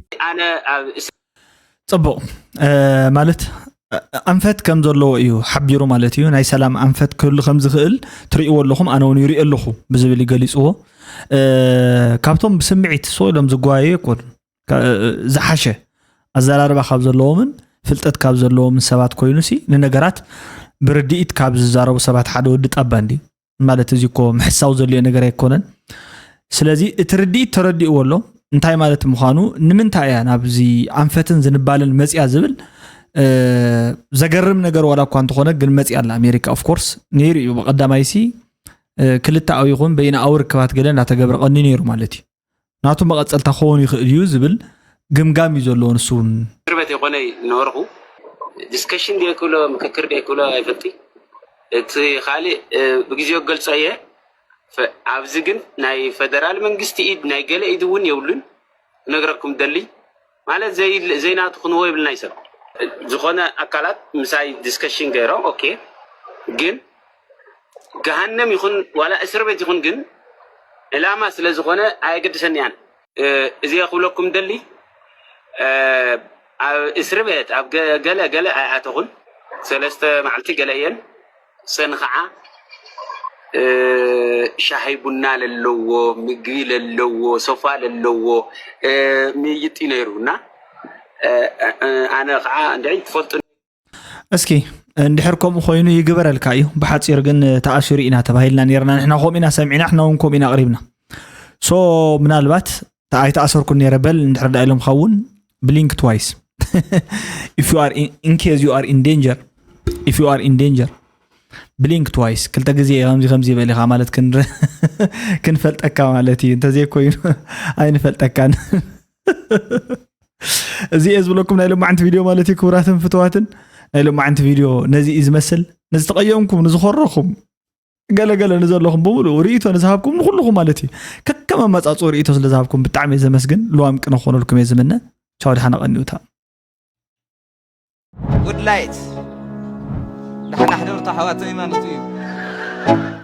ፅቡቕ ማለት ኣንፈት ከም ዘለዎ እዩ ሓቢሩ ማለት እዩ። ናይ ሰላም ኣንፈት ክህሉ ከም ዝኽእል ትርእይዎ ኣለኹም፣ ኣነ እውን ይሪኦ ኣለኹ ብዝብል እዩ ገሊፅዎ። እ፣ ካብቶም ብስምዒት ስቕ ኢሎም ዝጓየዩ ኣይኮኑን። ዝሓሸ ኣዘራርባ ካብ ዘለዎምን ፍልጠት ካብ ዘለዎምን ሰባት ኮይኑ ሲ ንነገራት ብርድኢት ካብ ዝዛረቡ ሰባት ሓደ ወዲ ጣባ እንዲ ማለት እዚ እኮ ምሕሳው ዘድልዮ ነገር ኣይኮነን። ስለዚ እቲ ርድኢት ተረዲእዎ ኣሎ እንታይ ማለት ምዃኑ፣ ንምንታይ እያ ናብዚ ኣንፈትን ዝንባልን መፅያ ዝብል ዘገርም ነገር ዋላ እኳ እንተኾነ ግን መፅያ ኣላ ኣሜሪካ። ኦፍኮርስ ነይሩ እዩ ብቀዳማይ ሲ ክልተኣዊ ይኹን በይነኣዊ ርክባት ገለ እናተገብረ ቀኒ ነይሩ ማለት እዩ። ናቱ መቐፀልታ ክኸውን ይኽእል እዩ ዝብል ግምጋም እዩ ዘለዎ ንሱ እውን። እስር ቤት የኮነ ነበርኩ። ዲስከሽን ደይክብሎ ምክክር ደይክብሎ ኣይፈልጥ። እቲ ካልእ ብግዜኡ ገልጾ እየ። ኣብዚ ግን ናይ ፈደራል መንግስቲ ኢድ ናይ ገለ ኢድ እውን የብሉን። ክነግረኩም ደሊ ማለት ዘይናቱ ክንዎ ይብልና ይሰብ ዝኾነ ኣካላት ምሳይ ዲስከሽን ገይሮም ኦኬ ግን ገሃነም ይኹን ዋላ እስር ቤት ይኹን ግን ዕላማ ስለ ዝኾነ ኣየገድሰኒ ኣነ እዚ ክብለኩም ደሊ ኣብ እስር ቤት ኣብ ገለ ገለ ኣይኣተኹን ሰለስተ መዓልቲ ገለ እየን ሰን ከዓ ሻሂ ቡና ለለዎ ምግቢ ለለዎ ሶፋ ለለዎ ምይጥ ነይሩ እና ኣነ ከዓ እንድዒ ትፈልጡ እስኪ እንድሕር ከምኡ ኮይኑ ይግበረልካ እዩ። ብሓፂር ግን ተኣሲሩ ኢና ተባሂልና ነርና። ንሕና ከምኡ ኢና ሰሚዕና፣ ንሕና እውን ከምኡ ኢና ኣቕሪብና። ሶ ምናልባት ኣይተኣሰርኩን ነይረ በል እንድሕር ዳ ኢሎምካ እውን blink twice if you are in, in case you are in danger if you are in danger blink twice ክልተ ግዜ ከምዚ ከምዚ ይበል ኢኻ ማለት ክንፈልጠካ ማለት እዩ። እንተዘይኮይኑ ኣይንፈልጠካን። እዚ እየ ዝብለኩም ናይ ሎማዓንቲ ቪድዮ ማለት እዩ። ክቡራትን ፍትዋትን ናይ ሎማዓንቲ ቪድዮ ነዚ እዩ ዝመስል። ንዝተቐየምኩም ንዝኾረኹም ገለገለ ንዘለኹም ብምሉእ ርእይቶ ንዝሃብኩም ንኩልኹም ማለት እዩ። ከከም ኣመፃፅኡ ርእይቶ ስለ ዝሃብኩም ብጣዕሚ እየ ዘመስግን። ልዋም ቅነ ክኾነልኩም እየ ዝምነ። ቻው፣ ደሓን ቀንዩታ። ጉድ ላይት ደሓን ኣሕደሩ ኣሕዋተይ ማለት እዩ።